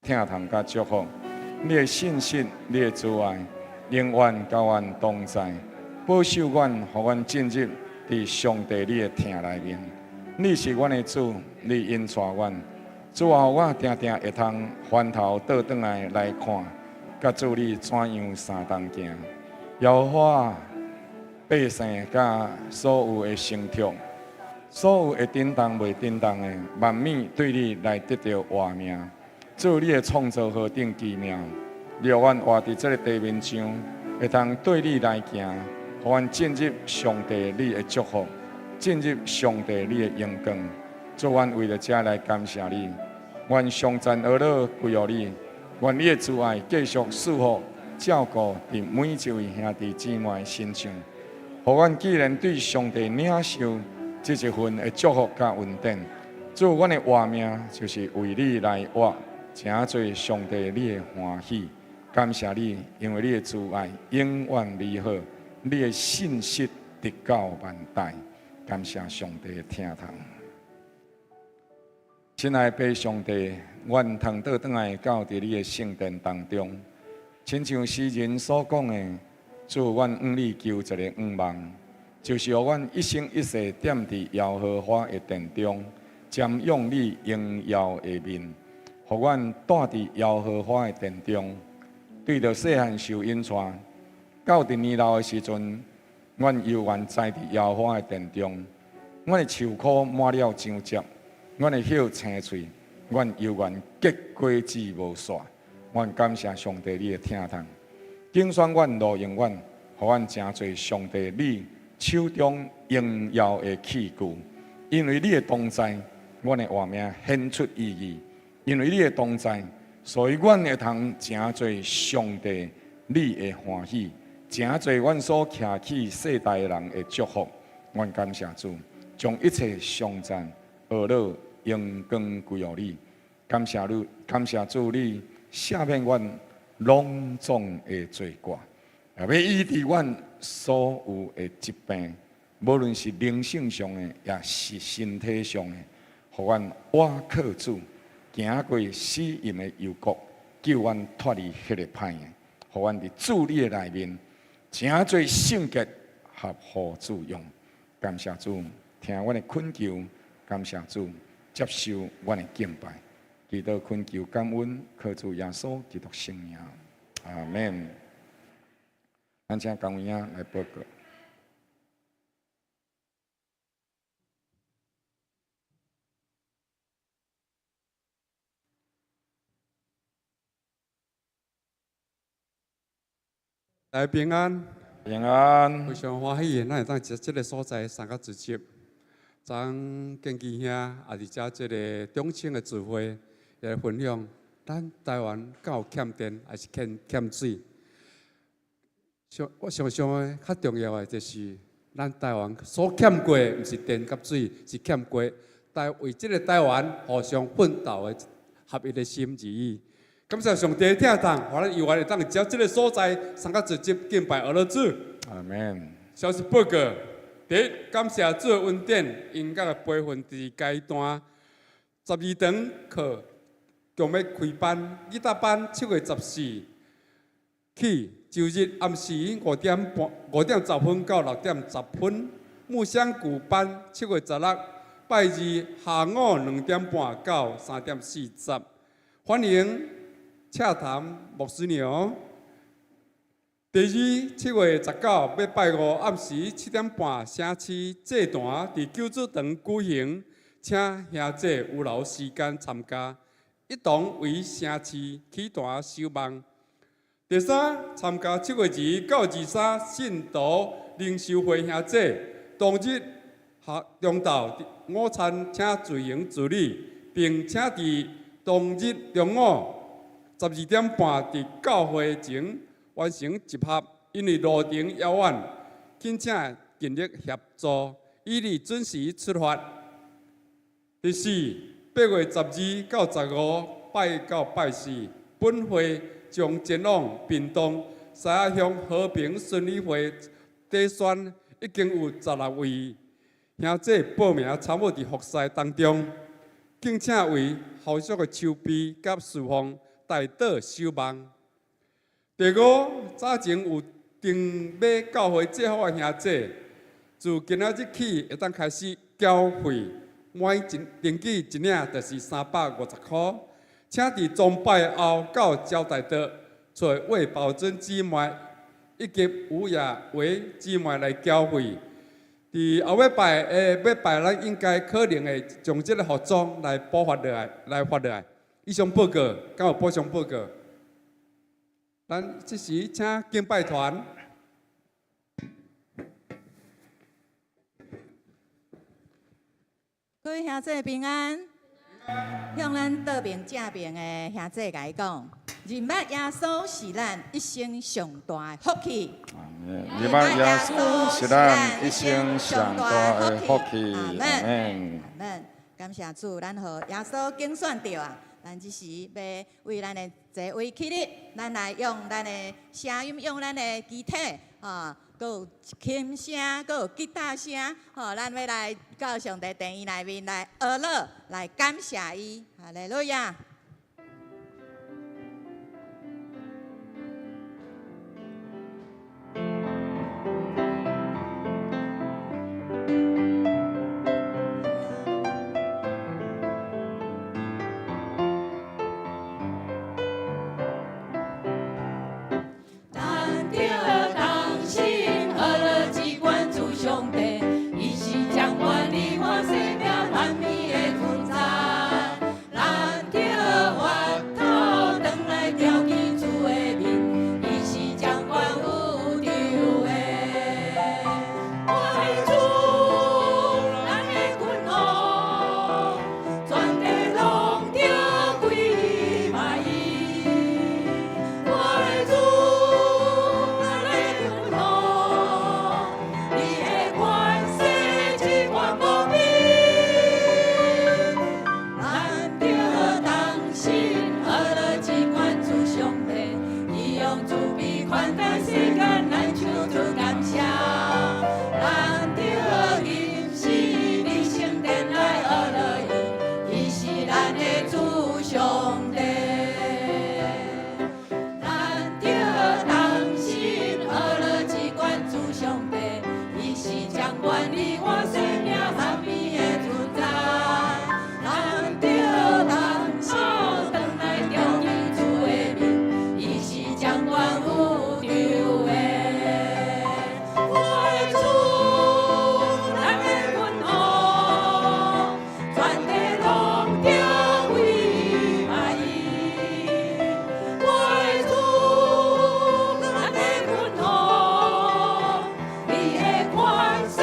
疼痛佮祝福，你的信實，你的慈愛，永遠佮阮同在，保守阮，予阮進入佇上帝你的疼內面。你是阮的主，你引帶阮，主啊，予我定定會通翻頭倒轉來來看，佮主你怎樣相同行。耶和華百姓佮所有的牲畜，所有會振動袂振動的，萬物對你來得著活命。主你的創造何等奇妙！你予阮活佇這个地面上，會通對你來行，予阮進入上帝你的祝福，進入上帝你的榮光。主，阮為著這來感謝你，願頌讚呵咾歸予你，願你的慈愛繼續賜福照顧佇每一位兄弟姊妹身上。予阮既然對上帝領受這一份的祝福佮恩典，主，阮的活命就是為你來活。成做上帝你的歡喜，感謝你，因為你的慈愛永遠美好，你的信實直到萬代。感謝上帝的疼痛。親愛的父上帝，阮通倒轉來到佇你的聖殿當中，親像詩人所講的，主，阮向你求一个願望，就是予阮一生一世踮佇耶和華的殿中，瞻仰你榮耀的面。予阮住佇耶和華的殿中，對著細漢受引帶，到佇年老的時陣，阮猶原栽佇耶和華的殿中。阮的樹枯滿了漿汁，阮的葉青翠，阮猶原結果子無煞。阮感謝上帝你的疼痛，揀選阮，錄用阮，予阮成做上帝你手中榮耀的器具。因為你的同在，阮的活命顯出意義。因為你的同在，所以阮會通成做上帝你的歡喜，成做阮所徛起世代人的祝福。阮感謝主，將一切頌讚、呵咾、榮光歸予你。感謝你，感謝主，你赦免阮攏總的罪過，也欲醫治阮所有的疾病，無論是靈性上的，抑是身體上的，予阮倚靠主。行過死蔭的幽谷，救阮脫離彼个歹的，予阮佇主你的內面，成做聖潔合乎主用。感謝主，聽阮的懇求，感謝主，接受阮的敬拜。祈禱懇求感恩，靠主耶穌基督聖名，阿門。咱請江偉來報告。大家平安，平安。非常歡喜，咱會當佇這个所在三個聚集，昨建基兄也佇遮這个中青的聚會來分享，咱台灣敢有欠電，還是欠欠水？想我想想的較重要的就是，咱台灣所欠過的，毋是電佮水，是欠過台為這个台灣互相奮鬥的合一的心而已。感謝上帝的疼痛，予咱猶原會當佇這个所在，三個聚集敬拜阿樂主。阿門。消息報告：第一，感謝主的恩典，音樂的培訓佇階段，12堂課將欲開班，吉他班7月14起，週日暗時5點半、5點10分到6點10分；木箱鼓班7月16拜二下午2點半到3點40。歡迎洽談牧師娘。第二，7月19欲拜五暗時7點半，城市祭壇佇救主堂舉行，請兄弟有留時間參加，一同為城市祈壇守望。第三，參加7月2到23信徒靈修會兄弟，當日下中晝午餐請隨行自理，並請佇當日中午12點半佇教會前完成集合，因為路程遙遠，懇請盡力協助，以利準時出發。第四，8月12到15拜到拜四，本會將前往屏東獅仔鄉和平孫女會底選，已經有16位兄弟報名參與佇服侍當中，敬請為後續的籌備佮侍奉代禱守望。第五，早前有訂買教會制服的兄姐，自今仔日起會當開始繳費，每一登記一領就是350箍。請佇崇拜後到招待桌揣魏寶珍姊妹以及吳雅維姊妹來繳費。佇後尾擺的尾擺，咱應該可能會將這个服裝來補發落來，來發落來。以上報告，敢有補充報告？咱這時請敬拜團。各位兄弟平安，向咱倒爿正爿的兄弟共伊講，認捌耶穌是咱一生上大的福氣。認捌耶穌是咱一生上大的福氣。阿門。阿門。感謝主，咱予耶穌揀選著啊！咱這時欲為咱的座位起立，咱來用咱的聲音，用咱的肢體，吼，閣有琴聲，閣有吉他聲，吼，咱欲來到上帝殿內面來呵咾，來感謝伊，哈利路亞。咱著同心呵咾至懸主上帝，伊是掌管你我生命萬物的主宰。咱著回頭轉來朝見主的面，伊是掌管宇宙的。我的主，咱的君王，全地攏著跪拜伊。我的主，咱的君王，你的權勢至懸無邊。咱著同心呵咾至懸主上帝，伊用慈悲寬待世間，咱唱出感謝。咱著入時佇聖殿來呵咾伊，伊是咱的主上帝。咱著同心呵咾至懸主上帝，伊是掌管你我生命萬物的主宰。咱著同心轉來朝見主的面，伊是掌管宇宙的。我的主，咱的君王，全地攏著跪拜伊。我的主，咱的君王，你的權勢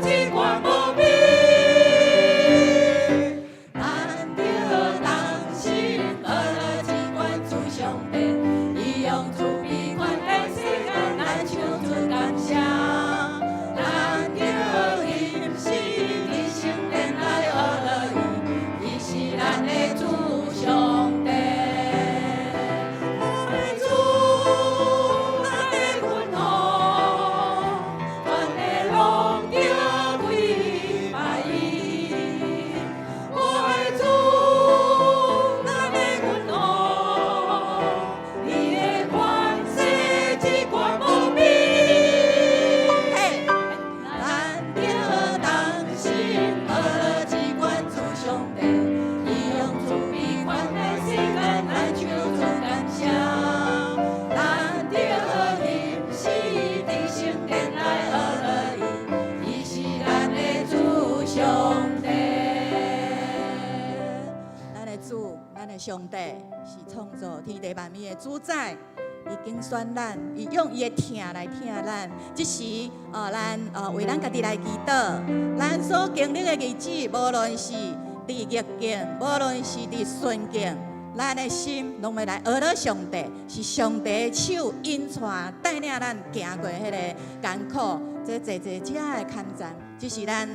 至懸無邊。咱著同心呵咾至懸主上帝，伊用慈悲寬待世間，咱唱出感謝。咱著入時佇聖殿來呵咾伊，伊是咱的主上帝。我的主，咱的君王，全地攏著跪拜伊。我的主，咱的君王，你的權勢至懸無邊。嘿，咱著同心呵咾至懸主上帝，伊用慈悲寬待世間，咱唱出感謝。咱著入時佇聖殿來呵咾伊，伊是咱的主上帝。咱的主，咱的上帝是創造天地萬物的主宰。伊揀選咱，伊用伊的疼來疼咱。這時，咱為咱家己來祈禱。咱所經歷的日子，無論是佇逆境，無論是佇順境，咱的心攏欲來呵咾上帝，是上帝的手引帶帶領咱行過彼个艱苦，這濟濟遮的坎站，這是咱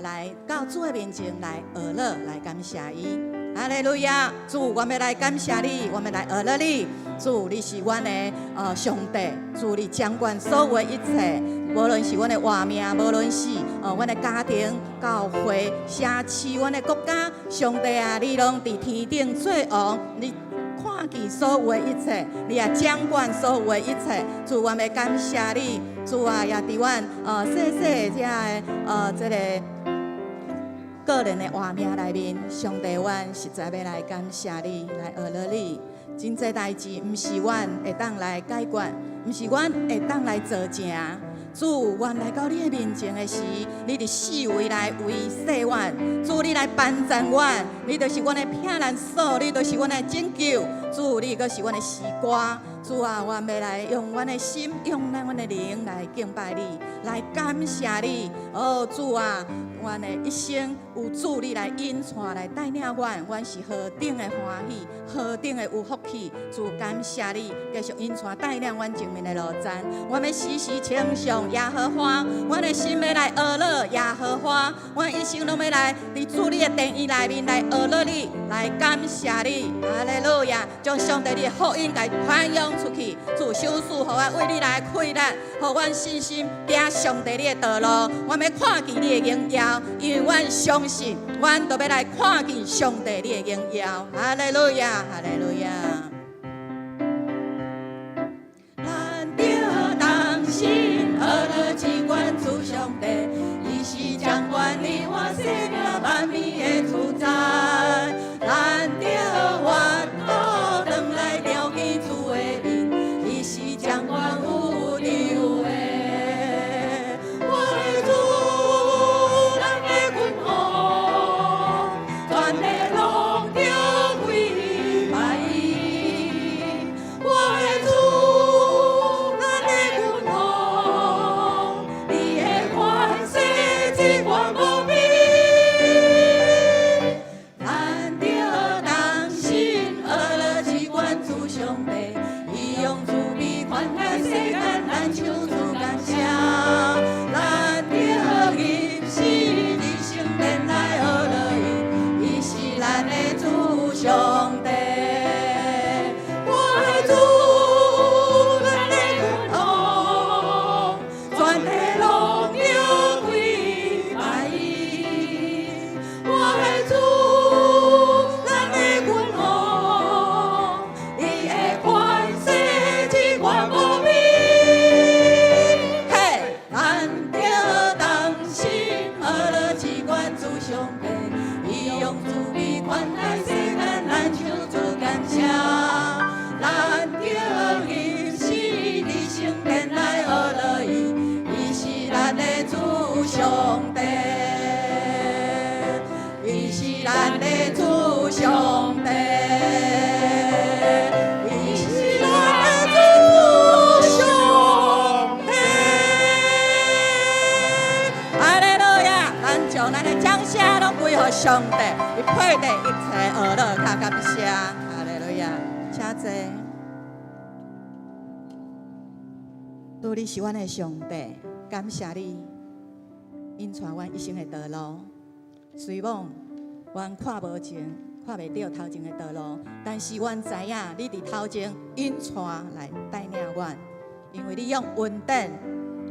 來到主的面前來呵咾，來感謝伊。哈利路亞，主，我們來感謝你，我們來呵咾你。主，你是阮的上帝，主你掌管所有的一切，無論是阮的活命，無論是阮的家庭、教會、社區、阮的國家，上帝啊，你攏佇天頂做王，你看見所有的一切，你也掌管所有的一切。主，阮欲感謝你，主啊，也佇阮細細這个這个個人的活命內面，上帝，阮實在欲來感謝你，來學了你。真濟代誌，毋是阮會當來解決，毋是阮會當來做成。主，阮來到你的面前的時，你佇四圍來圍勢阮，主你來幫助阮，你就是阮的避難所，你就是阮的拯救，主你閣是阮的詩歌。主啊，阮欲來用阮的心，用咱阮的靈來敬拜你，來感謝你。哦，主啊，阮的一生有主你來引帶來帶領阮，阮是何等的歡喜，何等的有福氣。主感謝你，繼續引帶帶領阮前面的路程。阮欲時時稱頌耶和華，阮的心欲來呵咾耶和華，阮一生攏欲來佇主你的殿宇內面來呵咾你，來感謝你。哈利路亞，將上帝你的福音共傳揚出去，主賞賜予阮為你來開力，予阮信心行上帝你的道路。阮欲看見你的榮耀，因為阮相信，阮都欲來看見上帝你的榮耀。哈利路亞，哈利路亞。咱著同心呵咾至懸主上帝，伊是掌管你我生命萬物的主宰。咱著越土轉來朝見主的面，伊是掌管宇宙的。我的主，咱的君王，全地攏著跪拜伊。我的主，咱的君王，你的權勢至懸無邊。咱著同心呵咾至懸主上帝，伊用慈悲寬待世間，咱唱出感謝。咱著入時佇聖殿來呵咾伊，伊是咱的主上帝。我的主，咱的君王，全地攏著跪拜伊。我的主，咱的君王，你的權勢至懸無邊。嘿，咱著同心呵咾至懸主上帝，伊用慈悲寬待世間，咱唱出感謝。咱著入時佇聖殿來呵咾伊，伊是咱的主上帝，伊是咱的主上帝，伊是咱的主上帝。哈利路亞！咱將咱的掌聲攏歸予上帝，伊配得一切呵咾佮感謝。哈利路亞！請坐。主，你是阮的上帝，感謝你引帶阮一生的道路。雖罔阮看無前，看袂著頭前的道路，但是阮知影你佇頭前引帶來帶領阮，因為你用恩典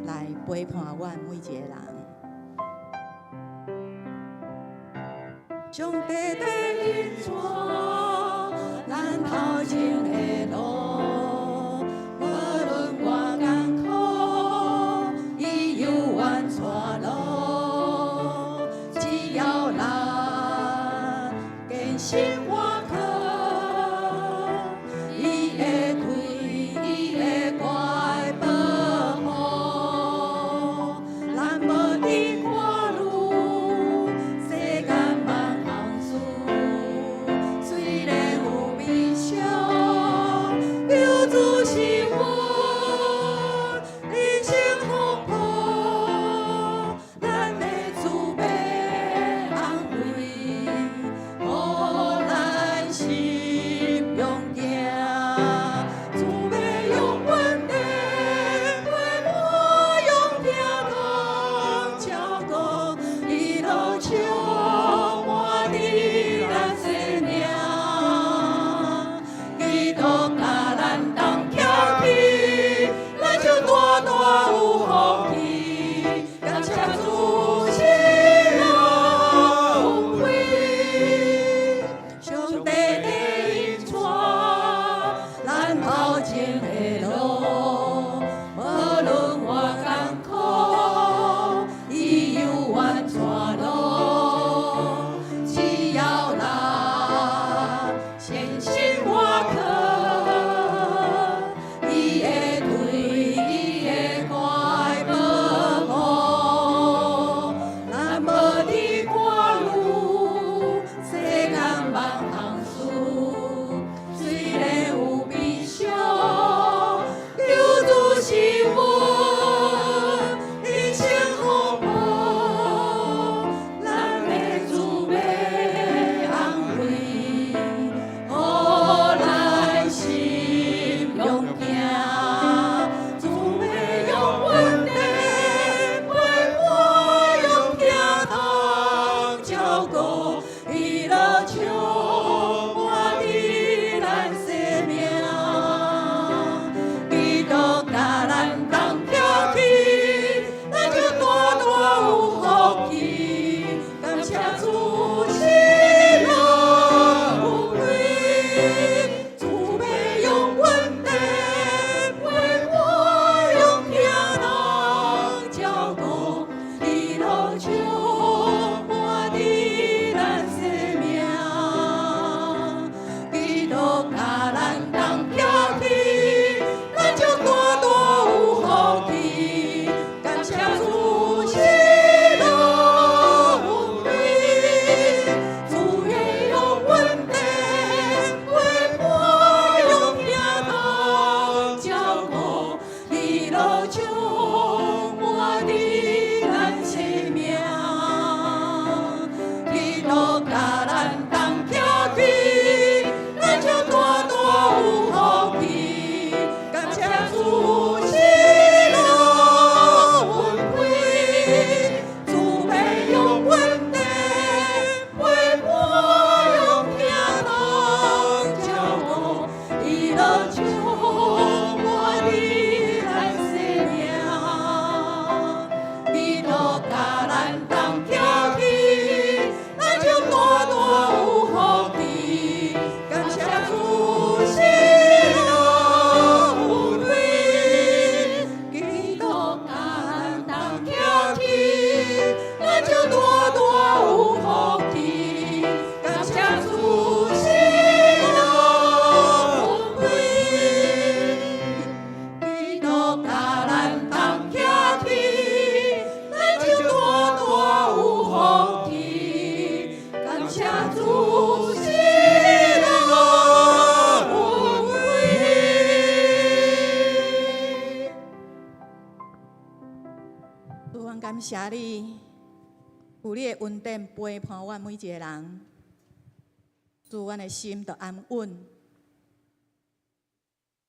來陪伴阮每一個人。上帝的引帶，咱頭前的路，無論偌艱苦，伊猶原帶路。只要咱堅心倚靠，伊會開伊的懷保護。咱無佇看路，世間萬項事，雖然有悲傷，有主是阮人生風波，咱的主欲安慰，予咱共咱同徛起，咱就大大有福氣。感謝主喜樂恩惠，慈悲用恩典陪伴用疼痛照顧，喜樂充滿佇咱生命。基督共咱同徛起，咱就大大有福氣。感謝主喜樂恩惠，基督共咱同徛起，咱就大大有福氣。感謝主喜樂恩惠，基督共咱同徛起，咱就大大有福氣。感謝主喜樂恩惠。主，阮感謝你，有你的恩典陪伴阮每一個人。主，阮的心就安穩。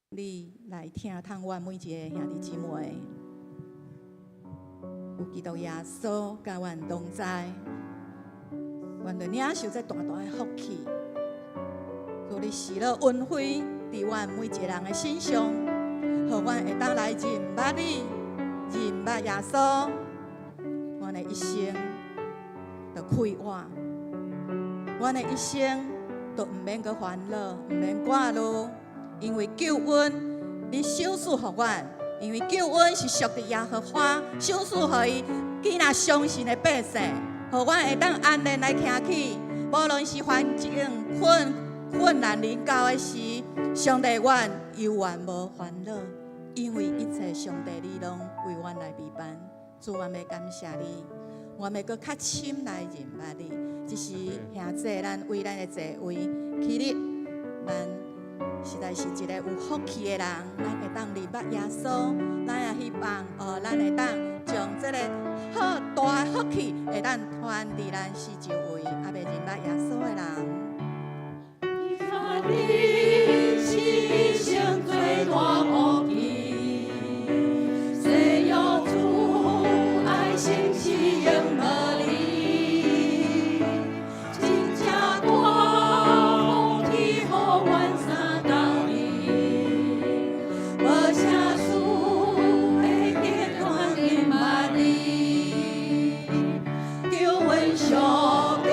你來疼痛阮每一个兄弟姊妹，有基督耶穌佮阮同在，阮就領受這大大的福氣。主，你喜樂恩惠佇阮每一個人的身上，予阮會當來認捌你，認捌耶穌，阮的一生就快活，阮的一生都毋免閣煩惱，毋免掛慮，因為救恩你賞賜予阮，因為救恩是屬佇耶和華，賞賜予伊，囝若相信的百姓，予阮會當安然來徛起，無論是環境困難臨到的時，上帝阮猶原無煩惱，因為一切上帝你攏為阮來備辦。主，阮欲感謝你，阮欲閣較深來認捌你。這是兄弟，咱為咱的座位起立，咱實在是一個有福氣的人，咱會當認捌耶穌，咱也希望哦，咱會當將這个好大的福氣會當傳佇咱四周圍，猶未認捌耶穌的人。你是一生最大福氣，誓約主愛心是永無離，真正大福氣予阮相共你，無啥事會隔斷認捌你，救恩屬佇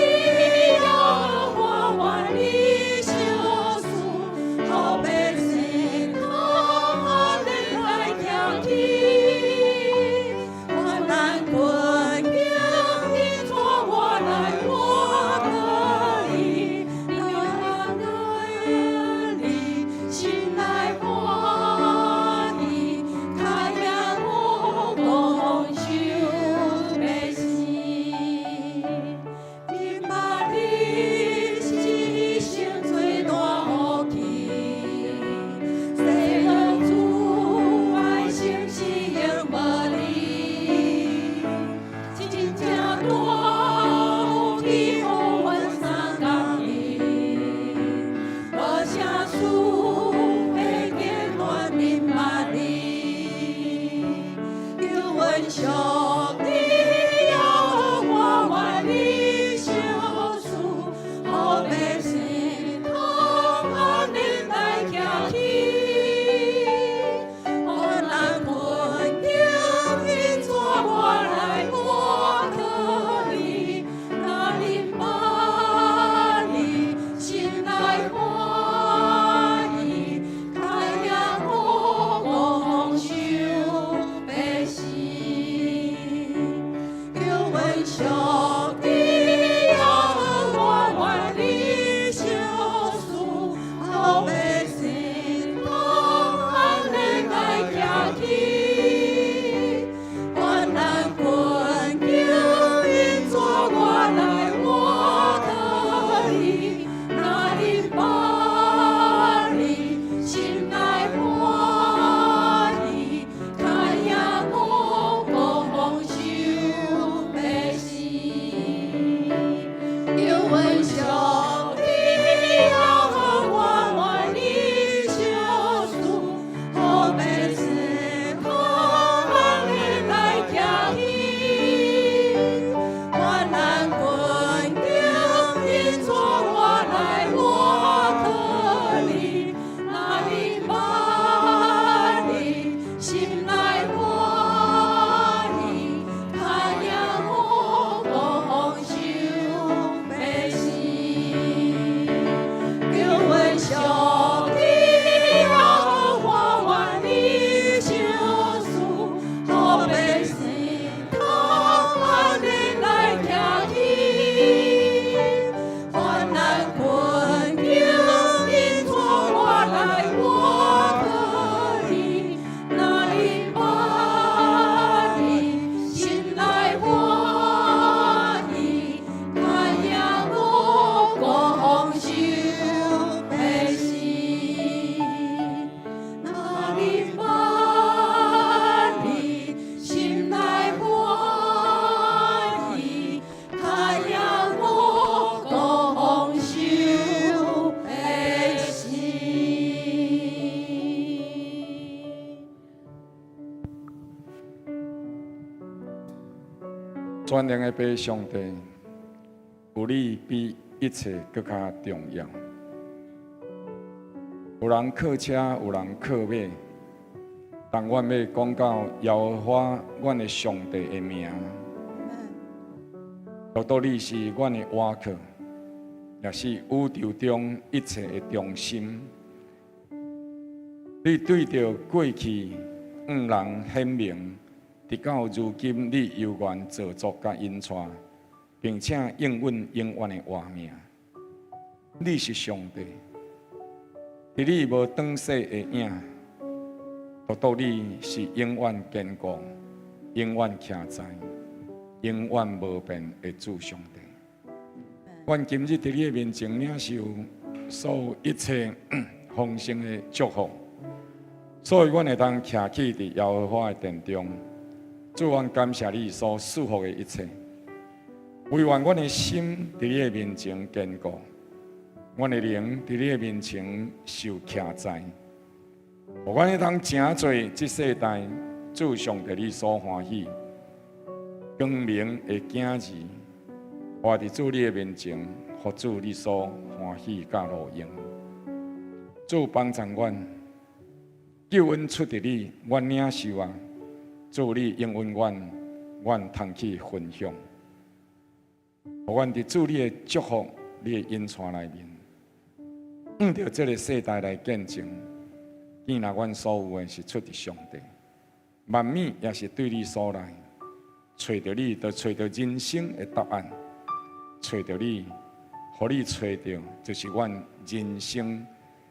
全能的父上帝，有你比一切閣較重要。有人靠車，有人靠馬，但阮欲講到耶和華，阮的上帝的名。獨獨你是阮的倚靠，也是宇宙中一切的中心。你對著過去向人顯明，直到如今，你猶原造作佮引帶，並且應允永遠的活命。你是上帝，佇你無轉世的影，獨獨你是永遠堅固、永遠徛在、永遠無變的主上帝。阮今日佇你的面前領受所有一切豐盛的祝福，所以阮會當徛起佇耶和華的殿中。主，阮感謝你所賜福的一切，惟願阮的心佇你的面前堅固，阮的靈佇你的面前受徛在，予阮會當成做這世代主上帝你所歡喜光明的囝兒，活佇主你的面前，予主你所歡喜佮樂用。主幫助阮，救恩出佇你，阮領受啊！主你應允阮，阮通去分享。予阮佇主你的祝福、你的引帶內面，向著這个世代來見證，建立阮所有的是出佇上帝，萬物也是對你所來，揣著你，就揣著人生的答案，揣著你，予你揣著，就是阮人生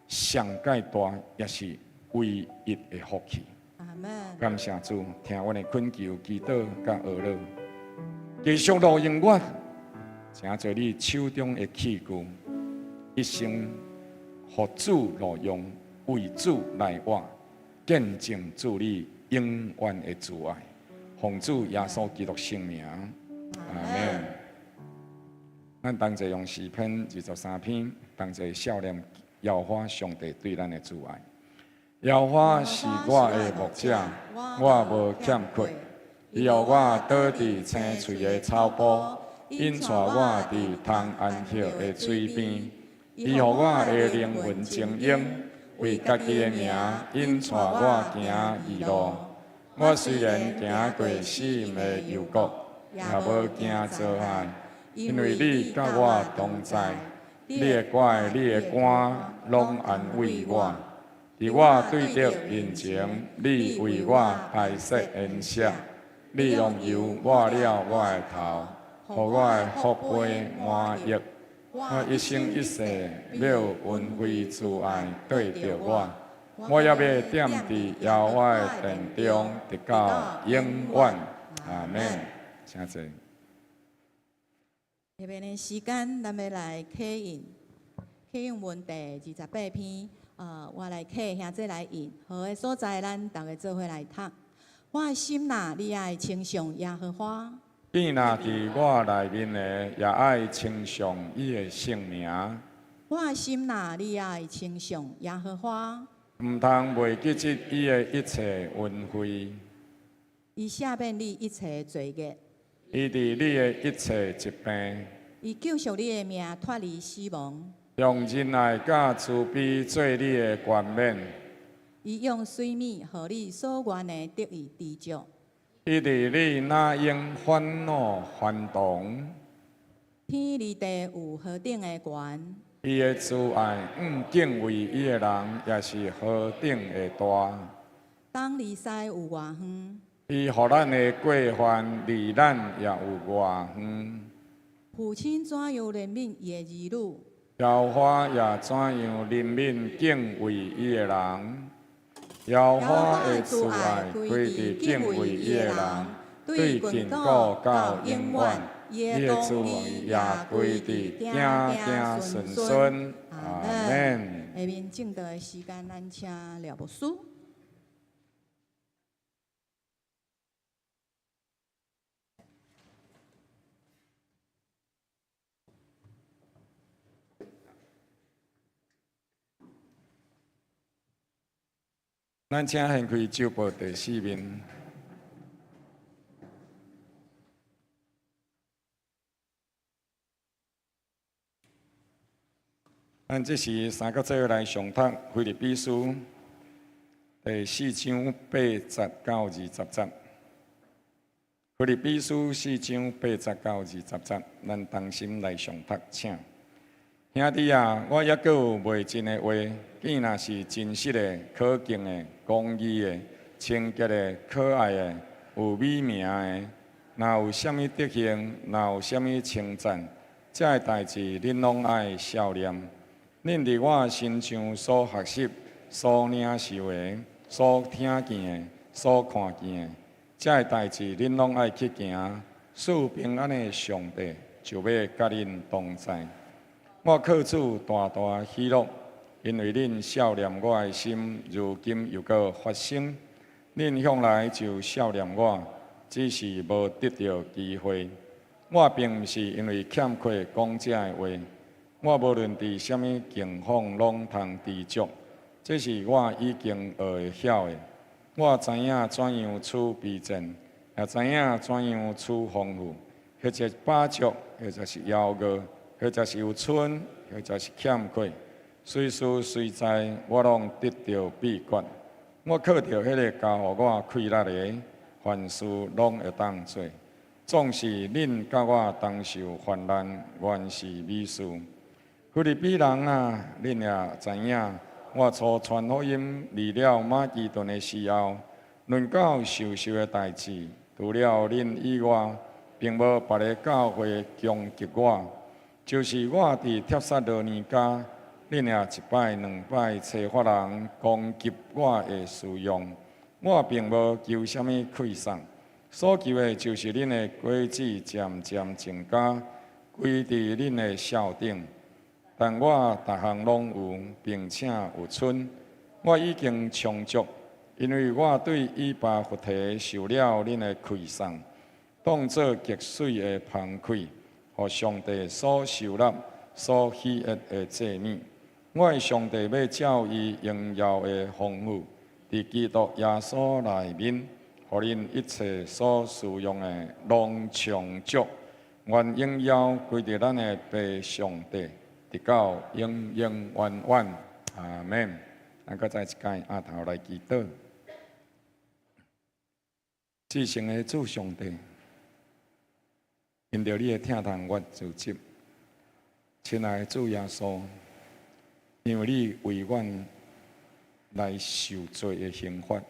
上蓋大，也是唯一的福氣。阿門。感謝主，聽阮的懇求、祈禱佮哀禱，繼續錄用阮，成做你手中的器具，一生予主錄用，為主來活，見證主你永遠的慈愛。奉主耶穌基督聖名，阿門。咱同齊用詩篇23篇，同齊默念耶和華上帝對咱的慈愛。耶和華是我的牧者，我無欠缺。伊予我倒佇青翠的草埔，引帶我佇通安歇的水邊。伊予我的靈魂晶瑩，為家己的名引帶我行義路。我雖然行過死蔭的幽谷，也無驚遭害，因為你佮我同在。你的拐，你的竿，攏安慰我。佇我對敵面前，你為我擺設筵席，你用油抹了我的頭，予我的福杯滿溢。我一生一世欲恩惠慈愛綴著我，我猶欲踮佇耶和華的殿中，直到永遠。阿門。請坐。下面的時間，咱欲來啟印，啟印文第28篇。我來啟，兄弟來印，好的所在，咱逐家做伙來讀。我的心哪，你愛稱頌耶和華。囝若佇我內面的，也愛稱頌伊的聖名。我的心哪，你愛稱頌耶和華。毋通袂記得伊的一切恩惠。伊赦免你一切罪孽。醫治你的一切疾病。伊救贖你的命，脫離死亡。用仁愛佮慈悲做你的冠冕。伊用水物，予你所願的得以知足。伊佇你哪用煩惱翻動。天離地有何等的懸。伊的慈愛，向敬畏伊的人，也是何等的大。東離西有偌遠。伊予咱的過犯離咱也有偌遠。父親怎樣憐憫伊的兒女？耶和華也怎樣憐憫敬畏伊的人。耶和華的慈愛歸佇敬畏伊的人，對亙古到永遠。伊的慈愛也歸佇子子孫孫。阿門。下面證道的時間，咱請廖牧師。咱請掀開周報第四面。咱這時三個做伙來誦讀《腓立比書》第四章八節到二十節。腓立比書四章八節到二十節，咱同心來誦讀，請。兄弟啊，我猶閣有未盡的話，見若是真實的、可敬的、公義的、清潔的、可愛的、有美名的，若有啥物德行，若有啥物稱讚，這个代誌恁攏愛效念。恁佇我身上所學習、所領受的、所聽見的、所看見的，這个代誌恁攏愛去行，賜平安的上帝就欲佮恁同在。我靠主大大喜樂，因為恁效念我的心，如今又閣發生。恁向來就效念我，只是無得著機會。我並毋是因為欠缺講這个話，我無論佇啥物境況攏通知足，這是我已經學會曉的。我知影怎樣處卑賤，也知影怎樣處豐富，或者飽足，或者是枵餓，或者是有賰，或者是欠缺，隨事隨在，我攏得著秘訣。我靠著彼个加予我氣力的，凡事攏會當做。縱是恁佮我同受患難，原是美事。腓立比人啊，恁也知影，我初傳福音離了馬其頓的時候，論到授受的代誌，除了恁以外，並無別个教會攻擊我。就是我佇帖撒羅尼迦，恁也一擺兩擺差發人攻擊我的需用，我並無求啥物饋送，所求的就是恁的果子漸漸增加，歸佇恁的數頂。但我逐項攏有，並且有賰，我已經充足，因為我對以巴弗提受了恁的饋送，當做極媠的芳氣，予上帝所受納、所喜悅的祭物。我的上帝欲照伊榮耀的豐富，佇基督耶穌內面，予恁一切所需用的攏充足。願榮耀歸佇咱的父上帝，直到永永遠遠。阿門。咱閣再一擺阿頭來祈禱。至聖的主上帝，因著你的疼痛，阮自責。親愛的主耶穌，因為你為阮來受罪的刑罰，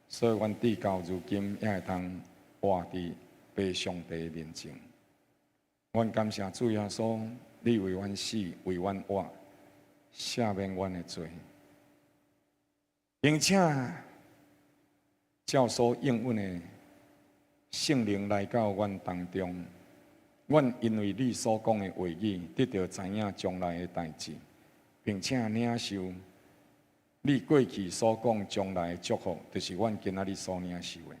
所以阮直到如今也會通活佇父上帝的面前。阮感謝主耶穌，你為阮死，為阮活，赦免阮的罪，並且照所應允的聖靈來到阮當中，阮因為你所講的話語，得著知影將來的代誌，並且領受你過去所講將來的祝福，就是阮今仔日所領受的。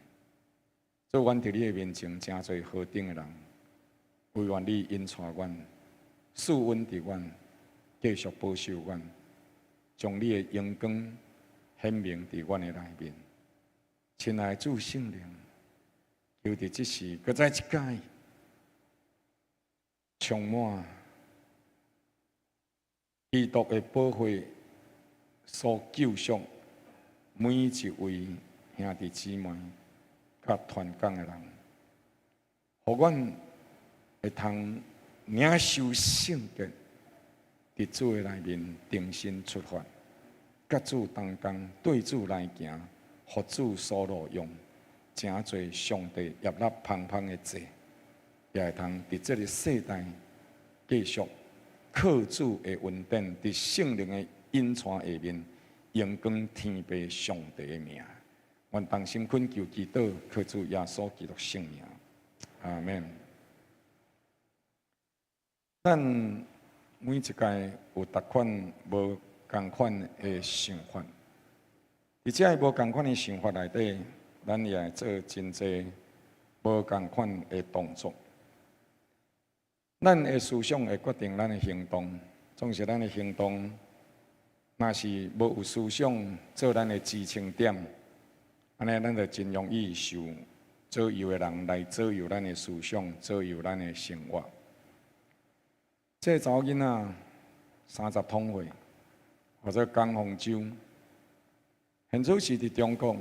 所以，阮佇你的面前，誠濟何等的人，惟願你引帶阮，賜恩佇阮，繼續保守阮，將你的榮光顯明佇阮的內面。親愛的主聖靈，求佇這時，閣再一擺充滿基督的寶血所救贖每一位兄弟姊妹佮傳講的人，予阮會通領受聖潔，佇主的內面重新出發，佮主同工，對主來行，予主所錄用，成做上帝悅納芳香的祭，也會通佇這个世代繼續靠主的恩典，佇聖靈的引帶下面，榮光天父上帝的名。阮同心懇求祈禱，靠主耶穌基督聖名，阿門。咱每一屆有逐款無仝款的想法，佇這个無仝款的想法內底，咱也會做真濟無仝款的動作。咱的思想會決定咱的行動，總是咱的行動，若是無有思想做咱的支撐點，按呢咱就真容易受左右的人來左右咱的思想，左右咱的生活。這个查某囡仔三十桶會，號做江宏洲。現此時佇中國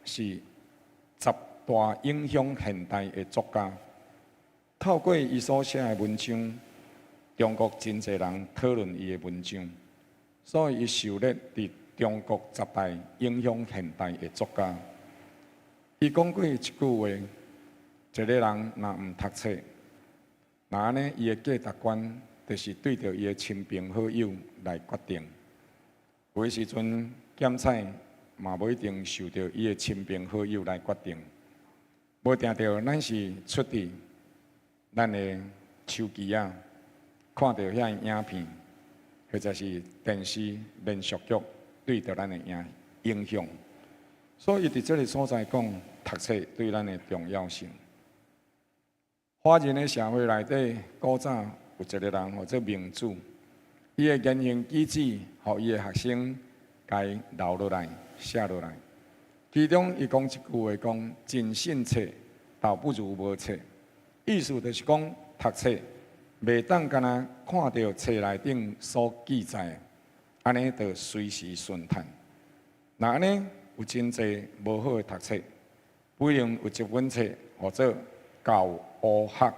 是十大影響現代的作家。透過伊所寫的文章，中國真濟人討論伊的文章，所以伊受列佇中國十大影響現代的作家。伊講過一句話：一個人若毋讀冊，若按呢伊的價值觀就是對著伊的親朋好友來決定。有的時陣檢採嘛無一定受著伊的親朋好友來決定，無定著咱是出佇咱的手機仔，看著遐影片，或者是電視連續劇對著咱的影響。所以佇這个所在講，讀冊對咱的重要性。華人的社會內底，古早有一个人號做孟子，伊的言行舉止，予伊的學生共留落來、寫落來。其中伊講一句話，講盡信冊，倒不如無冊。意思就是講，讀冊袂當干焦看著冊內頂所記載，按呢就隨時順趁。若按呢有真濟無好的讀冊，比如有一本冊號做《教烏學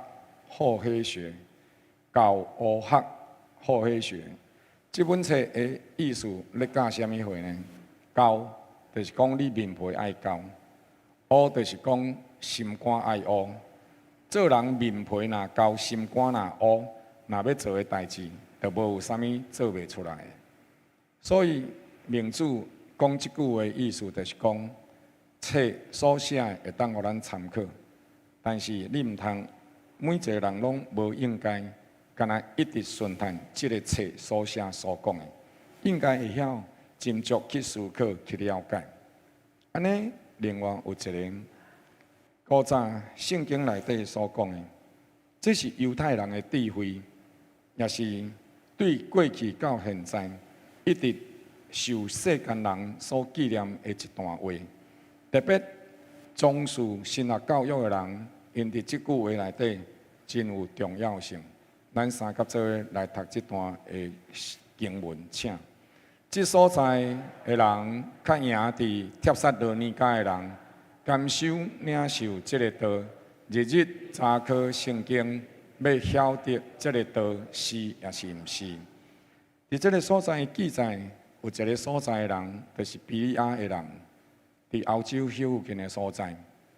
厚黑學》，教烏學厚黑學。這本冊的意思咧教啥物貨呢？厚就是講你面皮愛厚，烏就是講心肝愛烏。做人面皮若厚，心肝若烏，若欲做的代誌，就無有啥物做袂出來的。所以孟子講這句話意思就是講，冊所寫的會當予咱參考，但是你毋通每一个人攏無應該，干焦一直順趁這个冊所寫所講的，應該會曉斟酌去思考去了解。按呢，另外有一个古早聖經內底所講的，這是猶太人的智慧，也是對過去到現在一直受世間人所紀念的一段話。特別從事神學教育的人，𪜶佇這句話內底真有重要性。咱三甲做伙來讀這段的經文，請。這所在的人較贏佇帖撒羅尼迦的人，甘守領受這个道，日日查考聖經，欲曉得這个道是抑是毋是。佇這个所在記載，有一个所在的人，就是比利亞的人，佇歐洲彼附近的所在，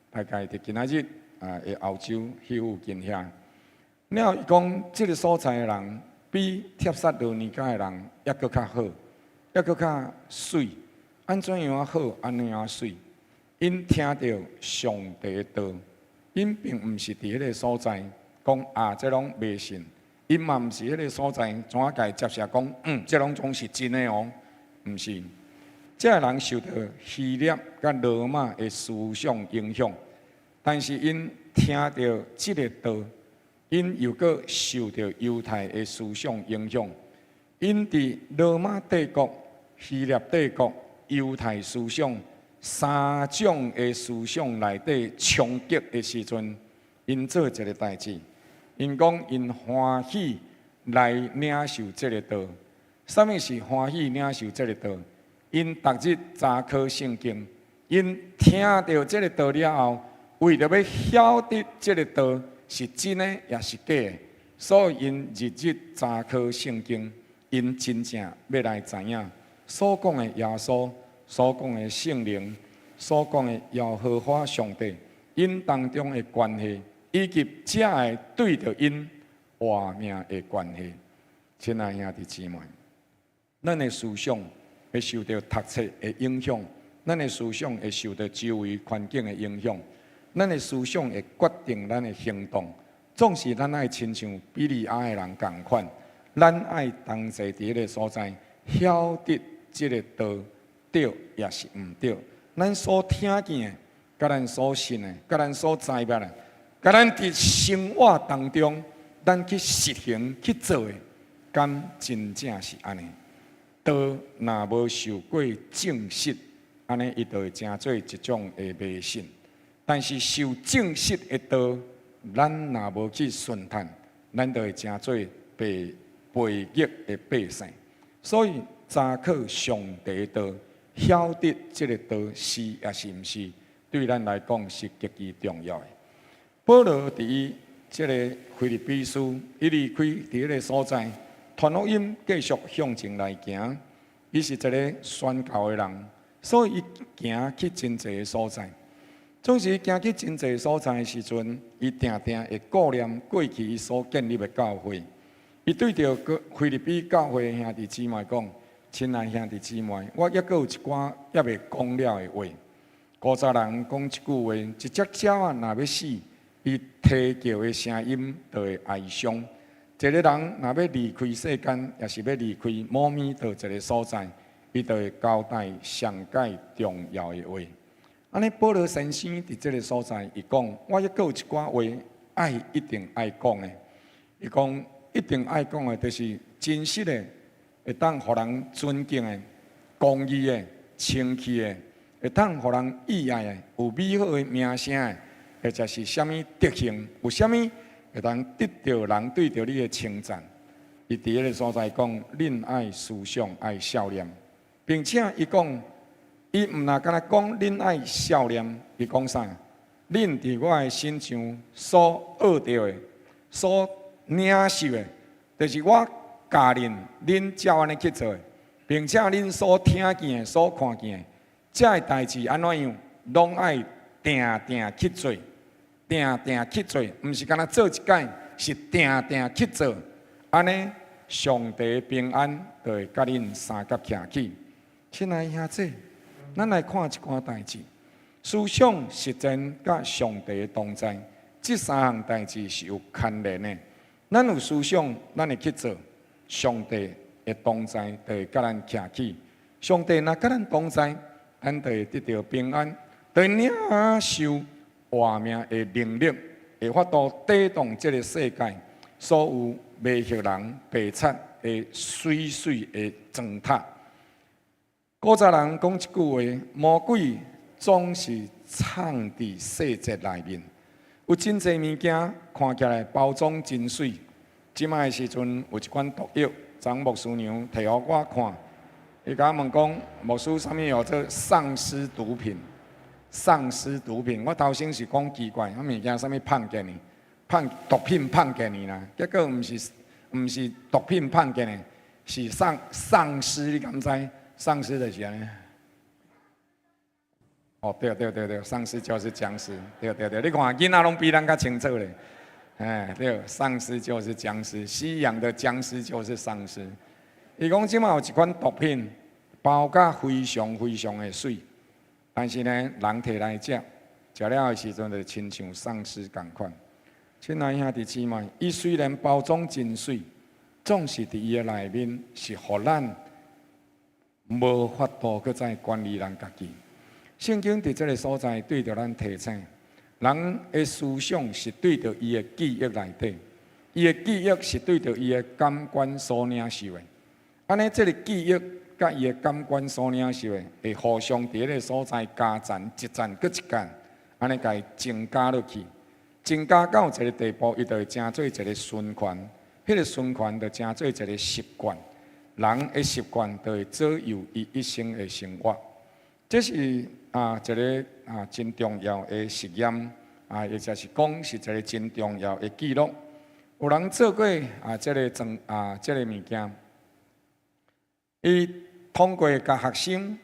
大概佇今仔日啊，的歐洲彼附近遐。了後伊講，這个所在的人比帖撒羅尼迦的人猶閣較好，猶閣較媠。按怎樣好？按怎樣媠？𪜶聽著上帝的道，𪜶並毋是佇彼个所在講啊，這攏迷信。𪜶嘛毋是彼个所在，怎啊共接受講，這攏總是真的哦？毋是，這个人受著希臘佮羅馬的思想影響，但是𪜶聽著這个道，𪜶又閣受著猶太的思想影響。𪜶佇羅馬帝國、希臘帝國、猶太思想三種的思想內底衝擊的時陣，𪜶做一个代誌，𪜶講𪜶歡喜來領受這个道。啥物是歡喜領受這个道？𪜶逐日查考聖經，𪜶聽著這个道了後，為著欲曉得這个道是真的抑是假的，所以𪜶日日查考聖經，𪜶真正欲來知影所講的耶穌、所講的聖靈、所講的耶和華上帝，𪜶當中的關係，以及這个對著𪜶活命的關係。親愛兄弟姊妹，咱的思想會受著讀冊的影響，咱的思想會受著周圍環境的影響，咱的思想會決定咱的行動。總是咱愛親像比利亞的人仝款，咱愛同齊佇彼个所在，曉得這个道對抑是毋對。咱所聽見的，佮咱所信的，佮咱所知影的，佮咱佇生活當中，咱去實行去做的，敢真正是按呢？道若無受過證實，按呢伊就會成做一種的迷信。但是受證實的道，咱若無去順趁，咱就會成做被背逆的百姓。所以查考上帝道，曉得這个道是抑是毋是，對咱來講是極其重要的。保羅佇伊這个腓立比書，伊離開佇彼个所在，傳福音繼續向前來行。伊是一个宣教的人，所以伊行去真濟个所在。總是行去真濟所在的時陣，伊定定會顧念過去伊所建立的教會。伊對著腓立比教會的兄弟姊妹講：親愛兄弟姊妹，我猶閣有一寡猶未講了的話。古早人講一句話：一隻鳥仔若欲死，伊啼叫的聲音就會哀傷。一個人若欲離開世間，抑是欲離開某物佗一个所在，伊就會交代上蓋重要的話。按呢，保羅先生佇這个所在，伊講：我猶閣有一寡話愛一定愛講的。伊講一定愛講的，就是真實的，會當予人尊敬的、公義的、清氣的，會當予人意愛的、有美好的名聲的，或者是啥物德行，有啥物會當得著人對著你的稱讚。伊佇彼个所在講，恁愛思想愛數念，並且伊講，伊毋若干焦講恁愛數念，伊講啥？恁佇我的身上所學著的、所領受的，就是我教恁，恁照按呢去做的，並且恁所聽見的、所看見的，這个代誌按怎樣，攏愛定定去做，定定去做，毋是干焦做一擺，是定定去做。按呢，上帝平安就會佮恁相佮徛起。親愛兄弟，咱來看一寡代誌，思想、實踐佮上帝同在，這三項代誌是有牽連的。咱有思想，咱會去做，上帝的同在就會佮咱徛起。上帝若佮咱同在，咱就會得著平安，就會領受活命的能力，會法度抵擋這个世界所有迷惑人、白賊的媠媠的磚塔。古早人講一句話：魔鬼總是藏佇細節內面。有真濟物件看起來包裝真媠。這擺的時陣有一款毒藥，張牧師娘提予我看，伊共我問講，牧師啥物叫做喪屍毒品？喪屍毒品，我頭先是講奇怪，彼物件啥物胖建呢？胖毒品胖建呢啦，結果毋是毒品胖建呢，是喪喪屍，你敢知？喪屍就是按呢。哦，對對對對，喪屍就是殭屍，對對對，你看囡仔攏比咱較清楚咧。哎，對，喪屍就是殭屍，西洋的殭屍就是喪屍。伊講這擺有一款毒品，包甲非常非常的媠，但是呢，人提來食，食了的時陣就親像喪屍仝款。親愛兄弟姊妹，伊雖然包裝真媠，總是佇伊的內面是予咱無法度閣再管理咱家己。聖經佇這个所在對著咱提醒，人的思想是對著伊的記憶內底，伊的記憶是對著伊的感官所領受的。按呢，這个記憶佮伊的感官所領受的，會互相佇彼个所在加層一層閣一層，按呢共伊增加落去，增加到一个地步，伊就會成做一个循環。彼个循環就成做一个習慣，人的習慣就會左右伊一生的生活。這是一个真重要的實驗啊，或者是講是一个真重要的記錄。有人做過這个裝這个物件，伊通過共學生，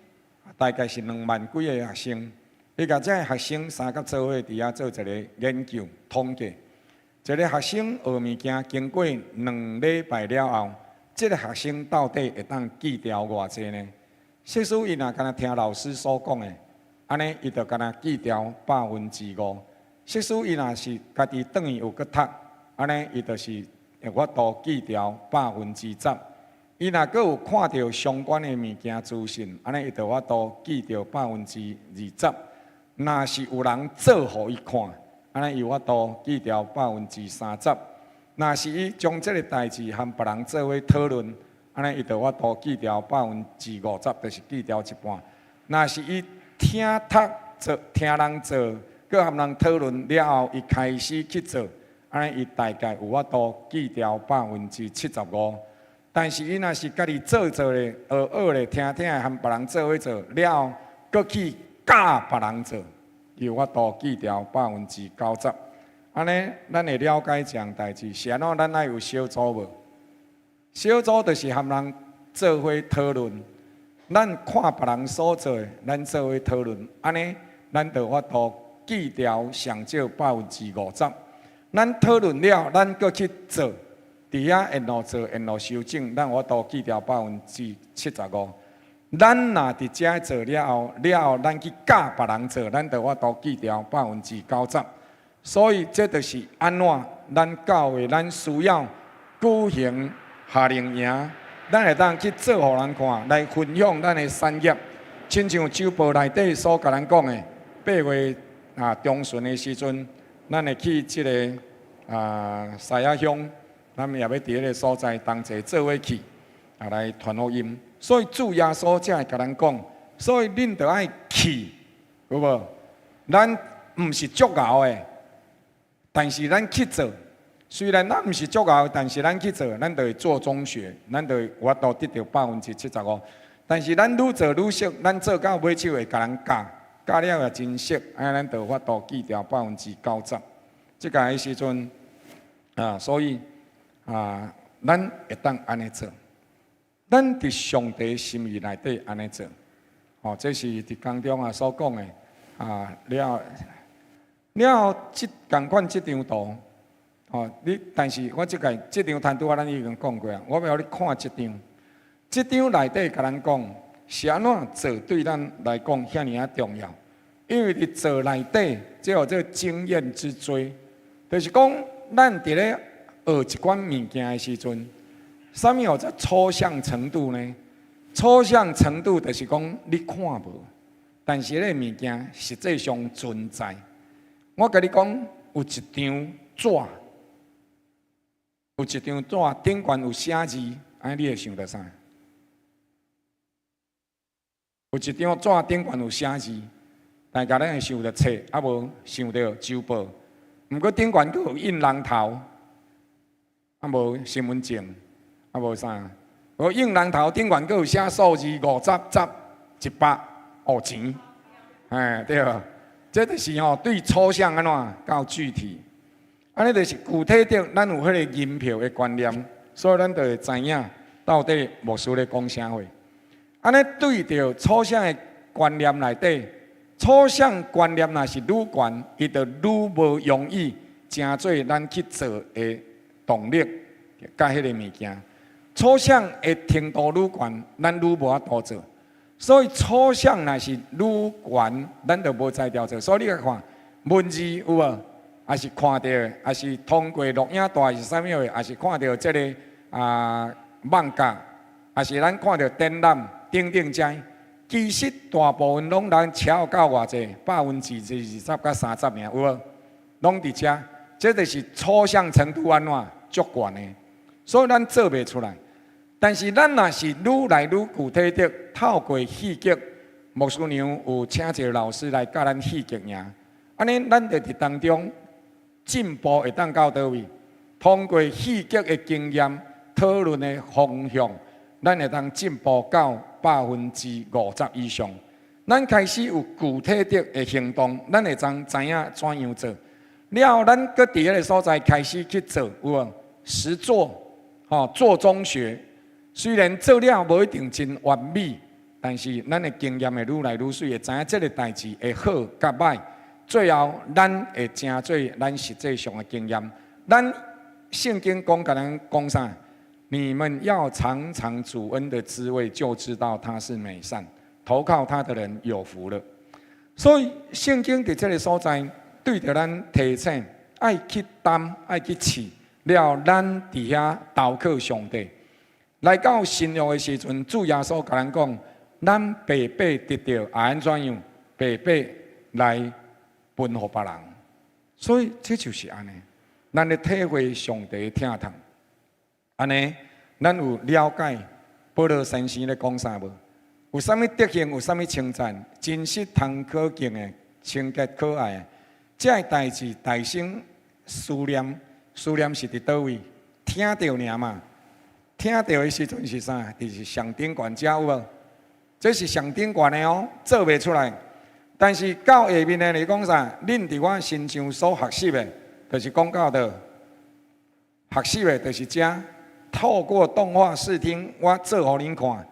大概是2萬幾个學生，伊共這个學生三甲做伙佇遐做一个研究統計。一个學生學物件經過2禮拜了後，這个學生到底會當記牢偌濟呢？即使伊若干焦聽老師所講的，按呢伊就干焦記牢5%。即使伊若是家己轉去有閣讀，按呢伊就是會法度記牢10%。伊若閣有看著相關的物件資訊，按呢伊就法度記著20%。若是有人做予伊看，按呢伊有法度記牢30%。若是伊將這个代誌和別人做伙討論，按呢伊就法度記牢50%，就是記牢一半。若是伊聽讀做聽人做，閣和人討論了後，伊開始去做，按呢伊大概有法度記牢75%。但是伊若是家己做做咧，學學咧，聽聽和別人做伙做了後，閣去教別人做，伊有法度記牢90%。按呢，咱會了解這項代誌是按怎？咱愛有小組無？小組就是和人做伙討論，咱看別人所做的，咱做伙討論，按呢，咱就有法度記牢上少50%。咱討論了，咱閣去做，佇遐沿路做，沿路修正，咱有法度記牢75%。咱若佇遮做了後，了後咱去教別人做，咱就有法度記牢90%。所以這就是按怎咱教會咱需要舉行夏令營，咱會當去做予人看，來分享咱的產業。親像週報內底所共咱講的，8月中旬的時陣，咱會去這个獅仔鄉，咱也欲佇彼个所在同齊做伙去來傳福音。所以主耶穌才會共咱講，所以恁著愛去，有無？咱毋是足𠢕的，但是咱去做。雖然咱毋是足𠢕，但是咱去做，咱就會做中學，咱就會有法度得著75%。但是咱愈做愈熟，咱做到尾手會共人教，教了也真熟，按呢咱就有法度記牢90%。這个時陣啊，所以啊，咱會當按呢做，咱佇上帝心意內底按呢做，哦，這是佇當中所講的啊。了了，這仝款這張圖，哦，你但是我這個這張攤拄仔咱已經講過啊，我欲予你看這張，這張內底共咱講是按怎做對咱來講遐爾仔重要，因為佇做內底，這號做經驗之追，就是講咱佇咧學一款物件的時陣，啥物號做抽象程度呢？抽象程度就是講你看無，但是彼个物件實際上存在。我共你講，有一張紙，有一張紙頂懸有寫字，按呢你會想著啥？有一張紙頂懸有寫字，大家攏會想著冊，啊無想著週報。毋過頂懸閣有印人頭，啊無身份證，啊無啥？無印人頭頂懸閣有寫數字50、10、100，哦錢，哎對。這就是吼對抽象按怎到具體，按呢就是具體著咱有彼个銀票的觀念，所以咱就會知影到底牧師咧講啥話。按呢對著抽象的觀念內底，抽象觀念若是愈懸，伊就愈無容易成做咱去做的動力，佮彼个物件。抽象的程度愈懸，咱愈無法度做。所以抽象若是愈懸，咱就無才調做。所以你來看文字有無？抑是看著，抑是通過錄影帶是啥物貨？抑是看著這个網架，抑是咱看著展覽等等遮。其實大部分攏咱超到偌濟，20%佮30爾，有無？攏佇遮，這就是抽象程度按怎足懸的，所以咱做袂出來。但是咱若是愈來愈具體的，透過戲劇，牧師娘有請一个老師來教咱戲劇營，按呢咱就佇當中進步會當到佗位？通過戲劇的經驗、討論的方向，咱會當進步到50%以上。咱開始有具體的的行動，咱會當知影怎樣做。了後，咱閣佇彼个所在開始去做，有無？實做，吼，做中學。雖然做了無一定真完美，但是咱的經驗會愈來愈媠，會知影這个代誌會好佮歹。最後，咱會成做咱實際上的經驗。咱聖經講共咱講啥？你們要嘗嘗主恩的滋味，就知道他是美善。投靠他的人有福了。所以聖經佇這个所在對著咱提醒，愛去擔，愛去試，了咱佇遐投靠上帝。來到新約的時陣，主耶穌共咱講，咱白白得著，愛按怎樣？白白來分予別人。所以這就是按呢，咱咧體會上帝的疼痛。按呢，咱有了解保羅先生咧講啥無？有啥物德行？有啥物稱讚？真實通可敬的、清潔可愛的，這个代誌大聲思念，思念是佇佗位？聽著爾嘛。聽著的時陣是啥？就是上頂懸遮有無？這是上頂懸的哦，做袂出來。但是到下面的你講啥？恁佇我身上所學習的，就是講到的學習的，就是遮透過動畫視聽，我做予恁看，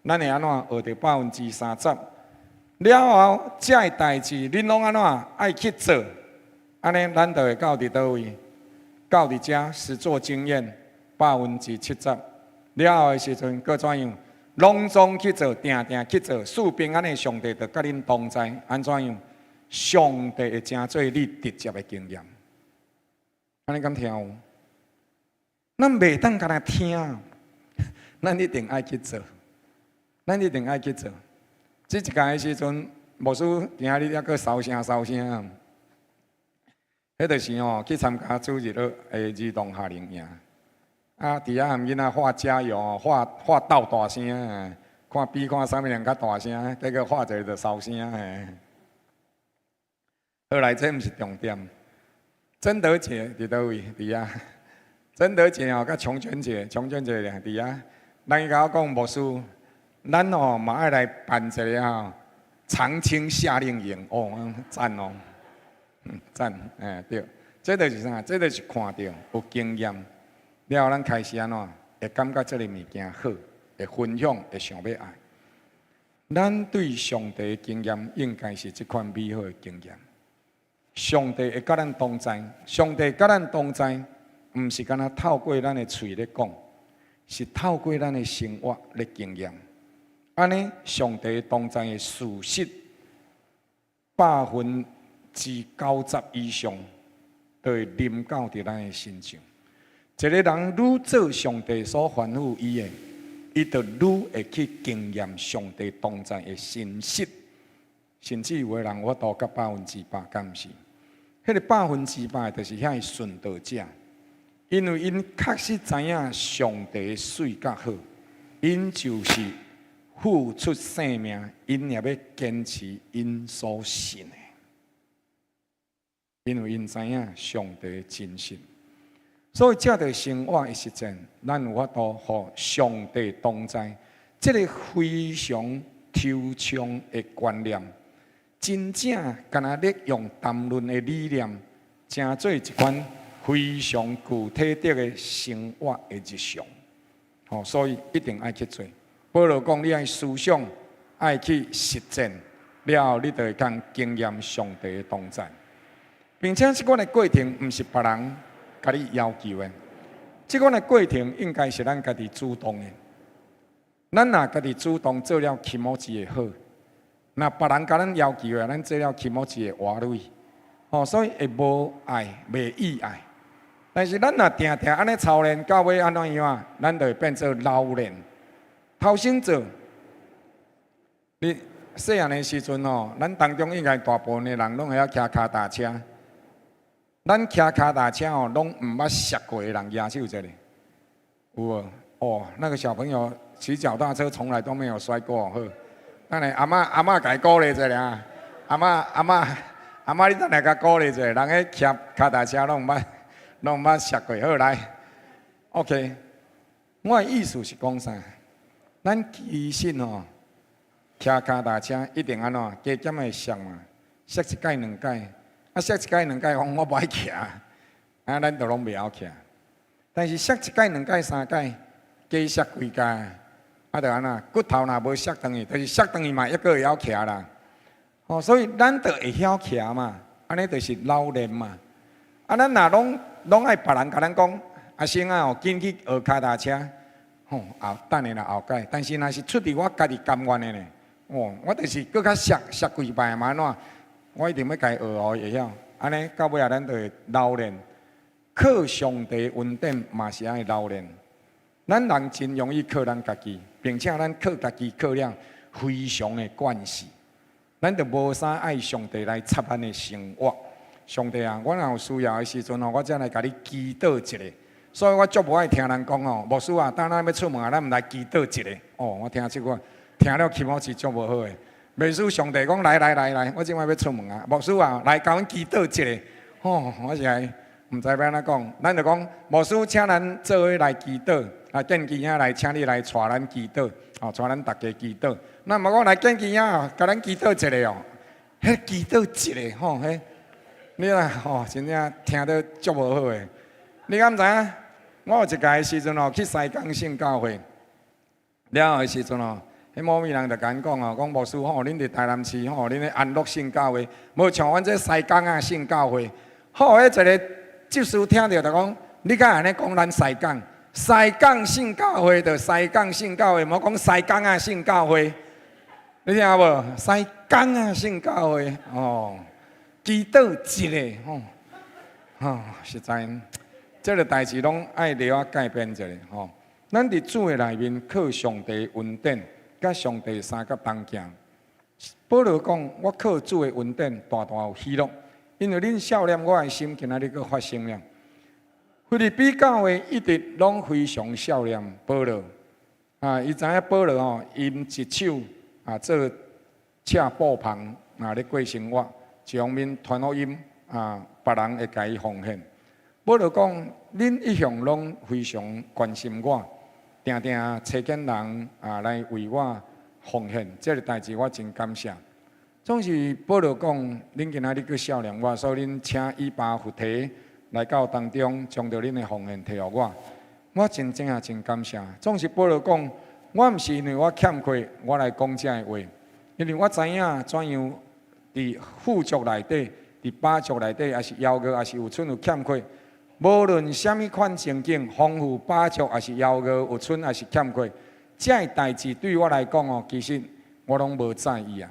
咱會按怎學著30%？了後，這个代誌恁攏按怎愛去做？按呢，咱就會到佇佗位？到佇遮實作經驗70%。了後的時陣，閣怎樣？攏總去做，定定去做，賜平安的上帝就佮恁同在。按怎樣？上帝會成做你直接的經驗。按呢敢聽有？咱袂當干焦聽，咱一定愛去做，咱一定愛去做。這一屆的時陣，牧師今仔日猶閣梢聲梢聲。彼就是吼去參加主日的兒童夏令營。啊，佇遐含囡仔喊加油，喊喊鬥大聲，看比看啥物人較大聲，結果喊一个就梢聲嘿。後來這毋是重點，曾德姐佇佗位？佇遐。曾德姐吼，佮瓊娟姐，瓊娟姐佇遐。人伊共我講牧師，咱吼嘛愛來辦一个吼長青夏令營，哦，讚哦，讚，欸對，這就是啥？這就是看著有經驗。了後，咱開始按怎會感覺這个物件好，會分享，會想欲愛。咱對上帝的經驗應該是這款美好的經驗。上帝會佮咱同在，上帝佮咱同在，毋是干焦透過咱的喙咧講，是透過咱的生活咧經驗。按呢，上帝同在的事實，90%以上，都會臨到佇咱的身上。一个人愈做上帝所吩咐伊的，伊就愈會去經驗上帝同在的真實。甚至有的人有法度到100%，敢毋是？彼个百分之百就是遐殉道者，因為𪜶確實知影上帝媠佮好，𪜶就是付出性命，𪜶也欲堅持𪜶所信的，因為𪜶知影上帝的真實。所以，藉著生活的實踐，咱有法度予上帝同在，這个非常抽象的觀念，真正敢若咧用談論的理念，成做一款非常具體的生活的日常。吼，所以一定愛去做。保羅講，你愛思想，愛去實踐，了後你就會當經驗上帝的同在，並且這款的過程毋是別人共你要求的，這款的過程應該是咱家己主動的。咱若家己主動做了，起碼會好；若別人共咱要求的，咱做了起碼會活累。吼，所以會無愛，袂意愛。但是咱若定定按呢操練，到尾按怎樣啊？咱就會變做老練。頭先做，你細漢的時陣吼，咱當中應該大部分的人攏會曉騎跤踏車。咱騎跤踏車吼，攏毋捌摔過的人舉手一下，有無？哦，那個小朋友騎腳踏車從來都沒有摔過，好。等下阿嬤阿嬤共伊鼓勵一下，阿嬤阿嬤阿嬤，你等下共鼓勵一下，人彼騎跤踏車攏毋捌攏毋捌摔過，好來，OK。我的意思是講啥？咱其實吼，騎跤踏車一定按怎？加減會摔嘛，摔一擺兩擺。啊，摔一擺兩擺，講我無愛騎，啊，咱就攏袂曉騎。但是摔一擺兩擺三擺，加摔幾擺，啊，就按怎？骨頭若無摔斷去，就是摔斷去嘛，猶閣會曉騎啦。哦，所以咱就會曉騎嘛，按呢就是老練嘛。啊，咱若攏攏愛別人共咱講，阿星啊，緊去學跤踏車，吼，後等下啦後擺。但是若是出佇我家己甘願的呢，哦，我就是閣較摔摔幾擺嘛按怎？我一定欲共伊學予會曉，按呢到尾仔咱就會老練。靠上帝恩典嘛是愛老練。咱人真容易靠咱家己，並且咱靠家己靠了非常的慣勢，咱就無啥愛上帝來插咱的生活。上帝啊，我若有需要的時陣吼，我才來共你祈禱一下。所以我足無愛聽人講吼，牧師啊，等咱欲出門啊，咱毋來祈禱一下。哦，我聽這句，聽了気持ち足無好的。袂使上帝講來來來來，我這擺欲出門啊，牧師啊，來共阮祈禱一下。吼，我是來毋知欲按怎講，咱就講牧師請咱做伙來祈禱。啊，建基兄來請你來帶咱祈禱，哦，帶咱逐家祈禱。那麼講來建基兄，共咱祈禱一下哦，彼祈禱一下吼，彼你啊吼，真正聽得足無好的。你敢知影？我有一屆的時陣哦，去西港聖教會了後的時陣哦，彼某位人就共阮講哦，講牧師吼，恁佇台南市吼，恁的安樂聖教會，無像阮這西港仔聖教會。好，彼一个執事聽著就講，你敢按呢講咱西港？西港聖教會就西港聖教會，莫講西港仔聖教會。你聽無？西港仔聖教會哦，祈禱一下吼，吼，實在，這个代誌攏愛著仔改變一下吼。咱佇主的內面靠上帝恩典，佮上帝相佮同行。保羅講：我靠主的恩典，大大有喜樂，因為恁數念我的心，今仔日閣發生了。腓立比教會一直攏非常數念保羅啊！伊知影保羅吼，𪜶一手啊做車布棚啊咧過生活，一方面傳福音啊，別人會共伊奉獻。保羅講：恁一向攏非常關心我，定定差遣人啊來為我奉獻，這个代誌我真感謝。總是保羅講，恁今仔日閣數念我，所以恁請以巴弗提來到當中，將著恁的奉獻提予我，我真正也真感謝。總是保羅講，我毋是因為我欠缺，我來講這个話，因為我知影怎樣佇富足內底，佇飽足內底，抑是枵餓，抑是有春有欠缺，無論啥物款情景，豐富飽足，抑是枵餓有春，抑是欠缺，這个代誌對我來講哦，其實我攏無在意啊。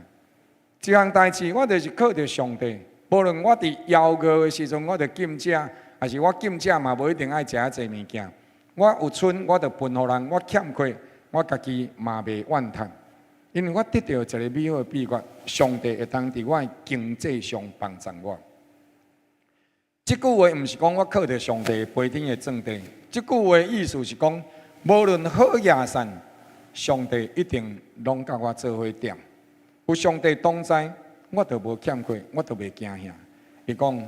這項代誌，我就是靠著上帝。無論我佇枵餓的時陣，我就禁食，抑是我禁食嘛，無一定愛食遐濟物件。我有賰，我就分予人；我欠缺，我家己嘛袂怨嘆。因為我得著一个美好的秘訣，上帝會當佇我的經濟上幫助我。這句話毋是講我靠著上帝飛天的鑽地，這句話意思是講，無論好抑散，上帝一定攏佮我做伙踮。有上帝同在，我就無欠缺，我就袂驚嚇。伊講，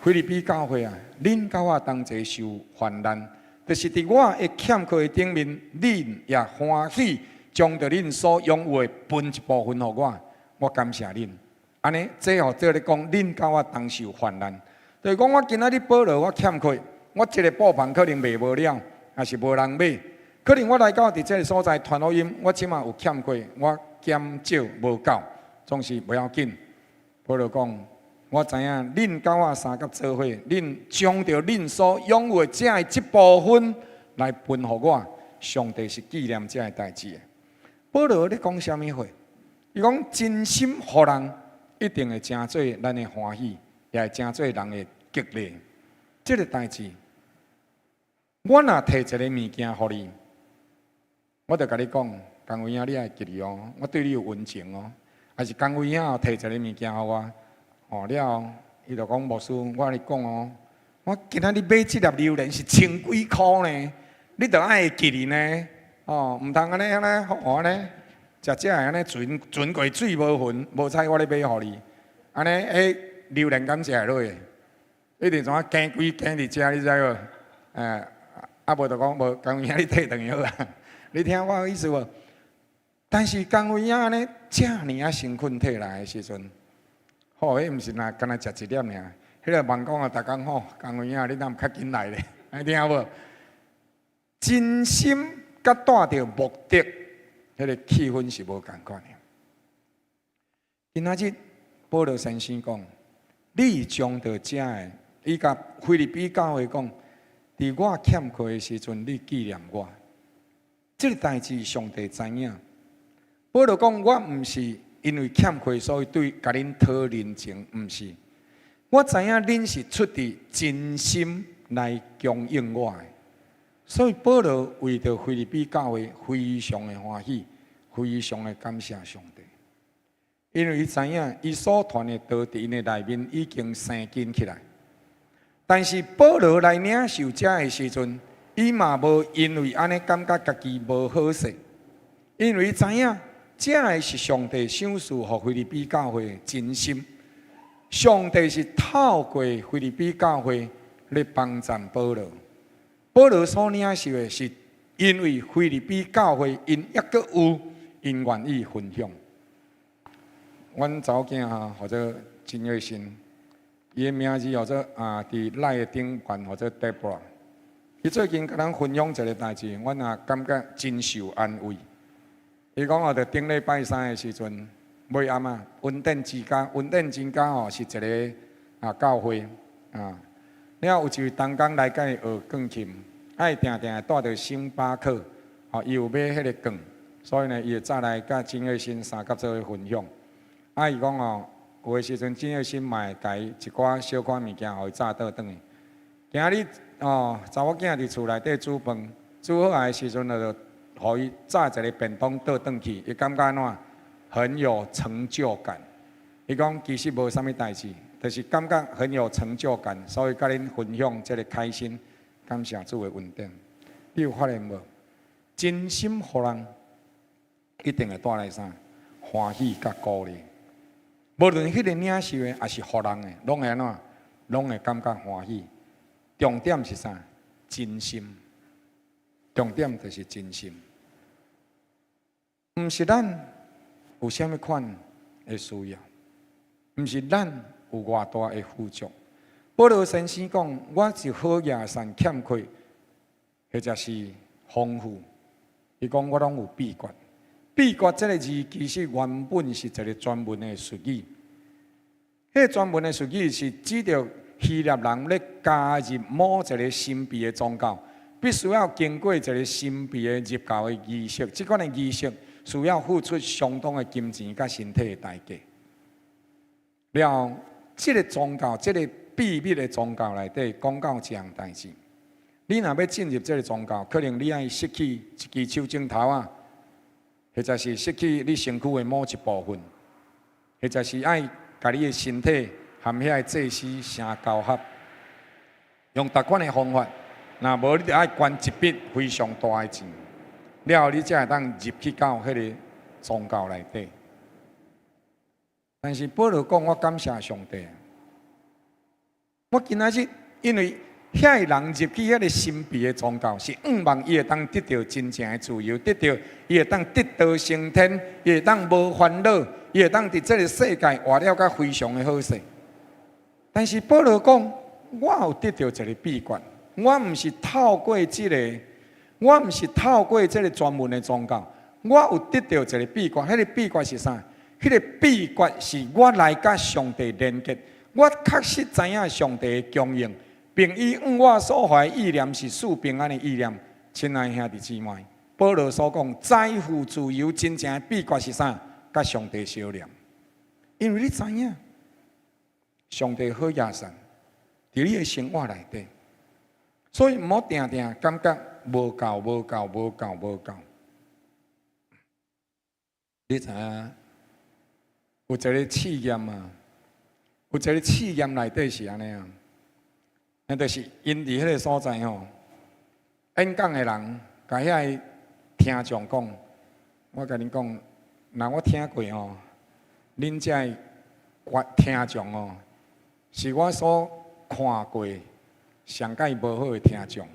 腓立比教會啊，恁佮我同齊受患難，就是佇我的欠缺的頂面，恁也歡喜將著恁所擁有的分一部分予我，我感謝恁。按呢，這號做咧講，恁佮我同受患難，就是講我今仔日保羅我欠缺，我這个布棚可能賣無了，抑是無人買，可能我來到佇這个所在傳福音，我這馬有欠缺，我減少無夠。總是無要緊。保羅講，我知影恁佮我相佮做伙，恁將著恁所擁有的這个這部分來分予我，上帝是紀念這个代誌的。保羅咧講啥物話？伊講真心予人，一定會成做咱的歡喜，也會成做人的激勵。這个代誌，我若提一个物件予你，我就共你講，江偉兄，你愛記得哦，我對你有恩情哦。抑是江偉兄提一个物件予我，哦了後，伊就講牧師，我共你講哦，我今仔日買這粒榴蓮是千幾箍呢，你著愛會記得呢，哦，毋通按呢按呢，哦按呢，食食的按呢船船過水無痕，無彩我咧買予你，按呢，彼榴蓮敢食會落去？一定怎啊驚鬼驚佇遮，你知無？欸，啊無就講無，江偉兄你退轉去好啊，你聽我的意思無？但是江偉兄按呢遮爾仔辛苦提來的時陣，吼，彼毋是若干焦食一粒爾，彼个問講啊，逐工吼，江偉兄你若毋較緊來咧？你聽無？真心佮帶著目的，彼个氣氛是無仝款的。今仔日保羅先生講，你將著遮个，伊共腓立比教會講，佇我欠缺的時陣，你紀念我。這个代誌上帝知影。保羅講，我毋是因為欠缺，所以對共恁討人情，毋是。我知影恁是出自真心來供應我的，所以保羅為著腓立比教會非常的歡喜，非常的感謝上帝，因為伊知影伊所傳的道佇𪜶的內面已經生根起來。但是保羅來領受這的時陣，伊嘛無因為按呢感覺家己無好勢，因為伊知影這个是上帝賞賜予腓立比教會的真心，上帝是透過腓立比教會來幫贊保羅。保羅所領受的是因為腓立比教會𪜶猶閣有，𪜶願意分享。阮查某囝吼，號做金月新，伊的名字號做啊，佇 LINE 的頂懸號做 Deborah。伊最近共咱分享一个代誌，阮也感覺真受安慰。伊講哦，佇頂禮拜三的時陣，尾暗啊，恩典之家，恩典之家吼是一个啊教會啊。了有一位同工來共伊學鋼琴，啊伊定定會帶著星巴克，吼伊有買彼个管，所以呢，伊會早來佮金月新相佮做伙分享。啊，伊講哦，有的時陣金月新嘛會共伊一寡小可物件，予伊早倒轉去。今仔日哦，查某囝佇厝內底煮飯，煮好來的時陣，就予伊炸一个便當倒轉去，伊感覺按怎？很有成就感。伊講其實無啥物代誌，就是感覺很有成就感，所以佮恁分享這个開心，感謝主的恩典。你有發現無？真心予人，一定會帶來啥？歡喜佮鼓勵。無論彼个領受的，抑是予人的，攏會按怎？攏會感覺歡喜。重點是啥？真心。重點就是真心。毋是咱有啥物款的需要，毋是咱有偌大的富足。保羅先生講：我是好額善欠缺，或者是豐富。伊講我攏有秘訣。秘訣這个字其實原本是一个專門的術語。彼个專門的術語是指著希臘人咧加入某一个神秘的宗教，必須要經過一个神秘的入教的儀式。這款的儀式需要付出相當的金錢佮身體的代價。了後，這个宗教，這个秘密的宗教內底講到一項代誌。你若欲進入這个宗教，可能你愛失去一支手指頭仔，或者是失去你身軀的某一部分，或者是愛共你的身體和遐个祭司相交合，用逐款的方法，若無你著愛捐一筆非常大的錢，了後你才會當入去到彼个宗教內底。但是保羅講，我感謝上帝，我今仔日因為遐个人入去彼个神秘的宗教，是向望伊會當得著真正的自由，得著伊會當得道升天，伊會當無煩惱，伊會當佇這个世界活了甲非常的好勢。但是保羅講，我有得著一个秘訣，我毋是透過這个，我毋是透過這个專門的宗教，我有得著一个秘訣。彼个秘訣是啥？彼个秘訣是我來佮上帝連結，我確實知影上帝的供應，並伊向我所懷意念是賜平安的意念。親愛兄弟姊妹，保羅所講財富自由真正的秘訣是啥？佮上帝相連，因為你知影，上帝好額善，佇你的生活內底，所以毋好定定感覺無夠、無夠、無夠、無夠。你知影有一個試驗啊？有一個試驗內底是按呢啊，那就是𪜶佇彼个所在吼，演講的人共遐个聽眾講，我共恁講，若我聽過吼，恁遮的聽眾哦，是我所看過上蓋無好的聽眾。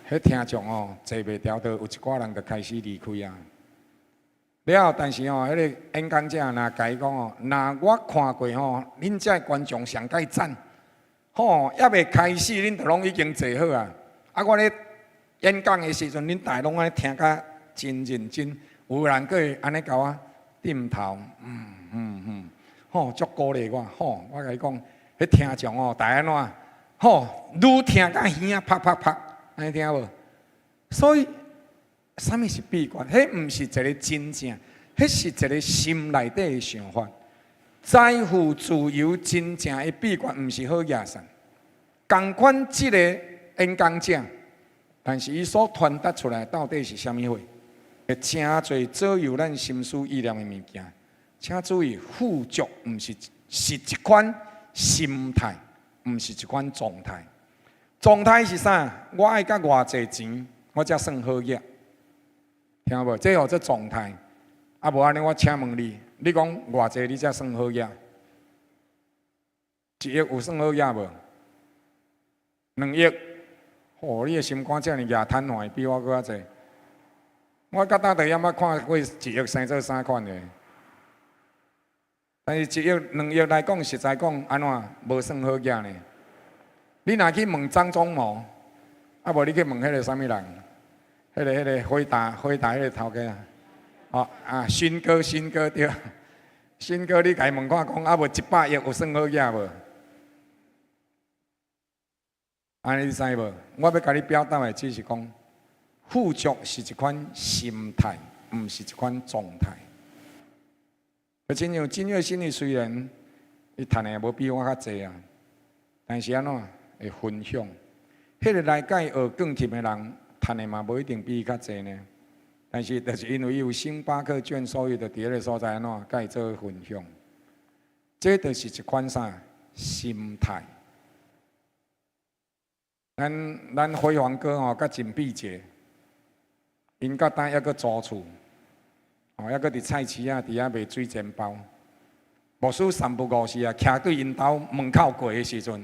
彼聽眾哦，坐袂牢，就有一寡人就開始離開啊。了後，但是吼，彼个演講者若共伊講吼，若我看過吼，恁遮的觀眾上蓋讚，吼，猶未開始，恁就攏已經坐好啊。啊，我咧演講的時陣，恁逐家攏按呢聽甲真認真，有人閣會按呢共我點頭，嗯嗯嗯，吼，足鼓勵我，吼，我共伊講，彼聽眾哦，逐家按怎，吼，愈聽甲耳仔啪啪啪，按呢聽無？所以，啥物是秘訣？彼毋是一个真正，彼是一个心內底的想法。財富自由真正的秘訣，毋是好額善。仝款這个演講者，但是伊所傳達出來到底是啥物貨？會誠濟左右咱心思意念的物件。請注意，富足毋是是一款心態，毋是一款狀態。狀態是啥？我愛佮偌濟錢，我才算好額。聽無？這號做狀態。啊，無按呢，我請問你，你講偌濟你才算好額？1億有算好額無？2億？哦，你的心肝遮爾額坦懷，比我閣較濟。我到今都猶捌看過一億生做啥款的。但是一億、2億來講，實在講按怎無算好額呢？你若去問張忠謀，啊無你去問彼個啥物人？彼個輝達彼個頭家啊，哦啊，勳哥勳哥對，勳哥你共伊問看講，啊無100億有算好額無？按呢你知無？我欲共你表達的只是講，富足是一款心態，毋是一款狀態。就親像金月心，伊雖然伊趁的無比我較濟啊，但是按怎會分享？彼個來共伊學鋼琴的人，趁的嘛無一定比伊較濟呢。但是就是因為伊有星巴克券，所以就佇彼個所在按怎共伊做分享。這就是一款啥心態。咱輝煌哥吼，佮陳碧潔，𪜶到今猶閣租厝，哦，猶閣佇菜市仔佇遐賣水煎包。牧師三不五時啊，徛對𪜶兜門口過的時陣，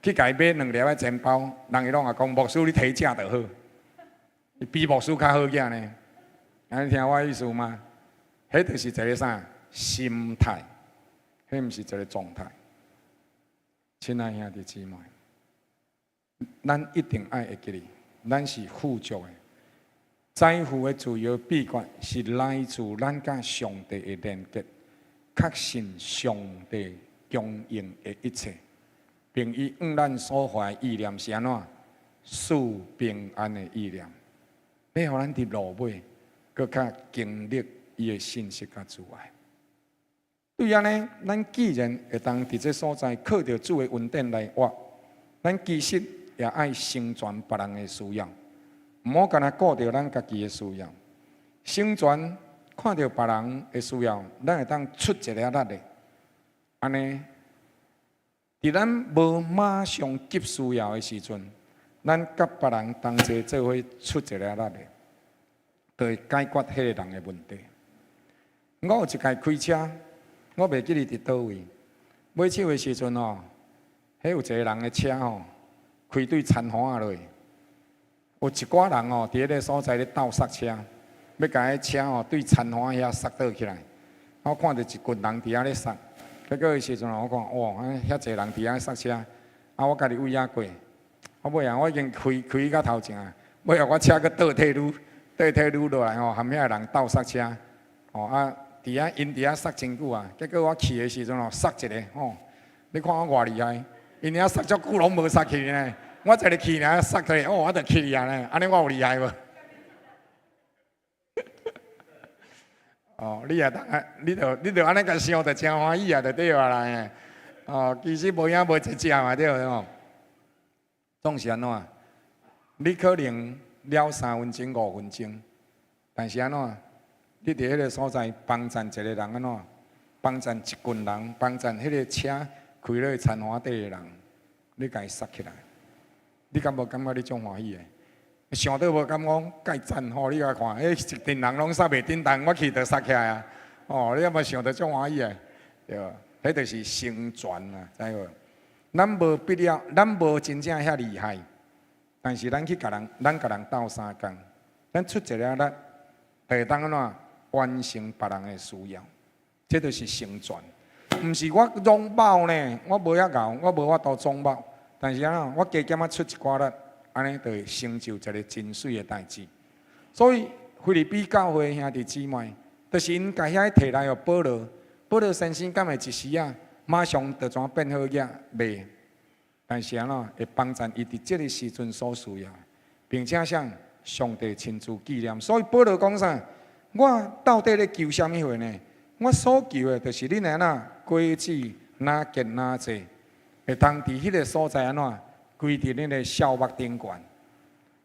去共伊買兩粒仔煎包，人伊攏會講牧師你提食就好，伊比牧師較好額呢。按呢聽我意思嗎？彼就是一个啥心態，彼毋是一个狀態。親愛兄弟姊妹，咱一定愛會記得，咱是富足的。財富的自由秘訣是來自咱佮上帝的連結，確信上帝供應的一切，並伊向咱所懷意念是按怎賜平安的意念，欲予咱佇路尾，閣較經歷伊的信實佮慈愛。對按呢，咱既然會當佇這所在靠著主的恩典來活，咱其實也愛成全別人的需要，毋好干焦顧著咱家己的需要。成全看著別人的需要，咱會當出一个力的。按呢，佇咱無馬上急需要的時陣，咱佮別人同齊做伙出一个力的，就會解決彼个人的問題。我有一擺開車，我袂記得佇佗位，尾手的時陣吼，彼有一個人的車吼，開對田仔落去，有一寡人吼，佇彼个所在咧鬥剎車，欲共彼車吼對田仔遐剎倒起來。我看著一群人佇遐咧剎，結果彼時陣我看哇，遐濟人佇遐剎車，啊，我家己位遐過，啊尾啊，我已經開開到頭前啊，尾啊我車閣倒退嚕，倒退嚕落來吼，含遐人鬥剎車，吼啊，佇遐𪜶佇遐剎真久啊，結果我去的時陣吼，剎一个吼，你看我偌厲害，𪜶遐剎足久攏無剎去呢，我一个去爾剎起來，哦，我就去啊呢，按呢我有厲害無？哦，你也當啊，你就按呢共想就真歡喜啊，就對啊啦。哦，其實無影無一隻嘛對吼。總是按怎？你可能了3分鐘、5分鐘，但是按怎？你佇彼个所在幫贊一个人按怎？幫贊一群人，幫贊彼个車開落去田仔底的人，你共伊剎起來，你敢無感覺你足歡喜的？想都無敢講蓋讚吼，你共看，彼一陣人攏剎袂振動，我去就剎起來啊！哦，你敢無想著足歡喜的？對無？彼就是成全啊，知無？咱無必要，咱無真正遐厲害，但是咱去共人，咱共人鬥相共，咱出一个力，就會當按怎完成別人的需要，這就是成全。毋是我攏某呢，我無遐𠢕，我無法度總某，但是按怎，我加減仔出一寡力，按呢就會成就一个真媠的代誌。所以腓立比教會兄弟姊妹，就是𪜶共遐提來予保羅，保羅先生敢會一時仔馬上就怎變好額？袂。但是按怎會幫贊伊佇這个時陣所需要，並且向上帝親自紀念。所以保羅講啥？我到底咧求啥物貨呢？我所求的，就是恁按怎果子若結若濟，會當佇彼个所在按怎歸佇恁的數目頂懸。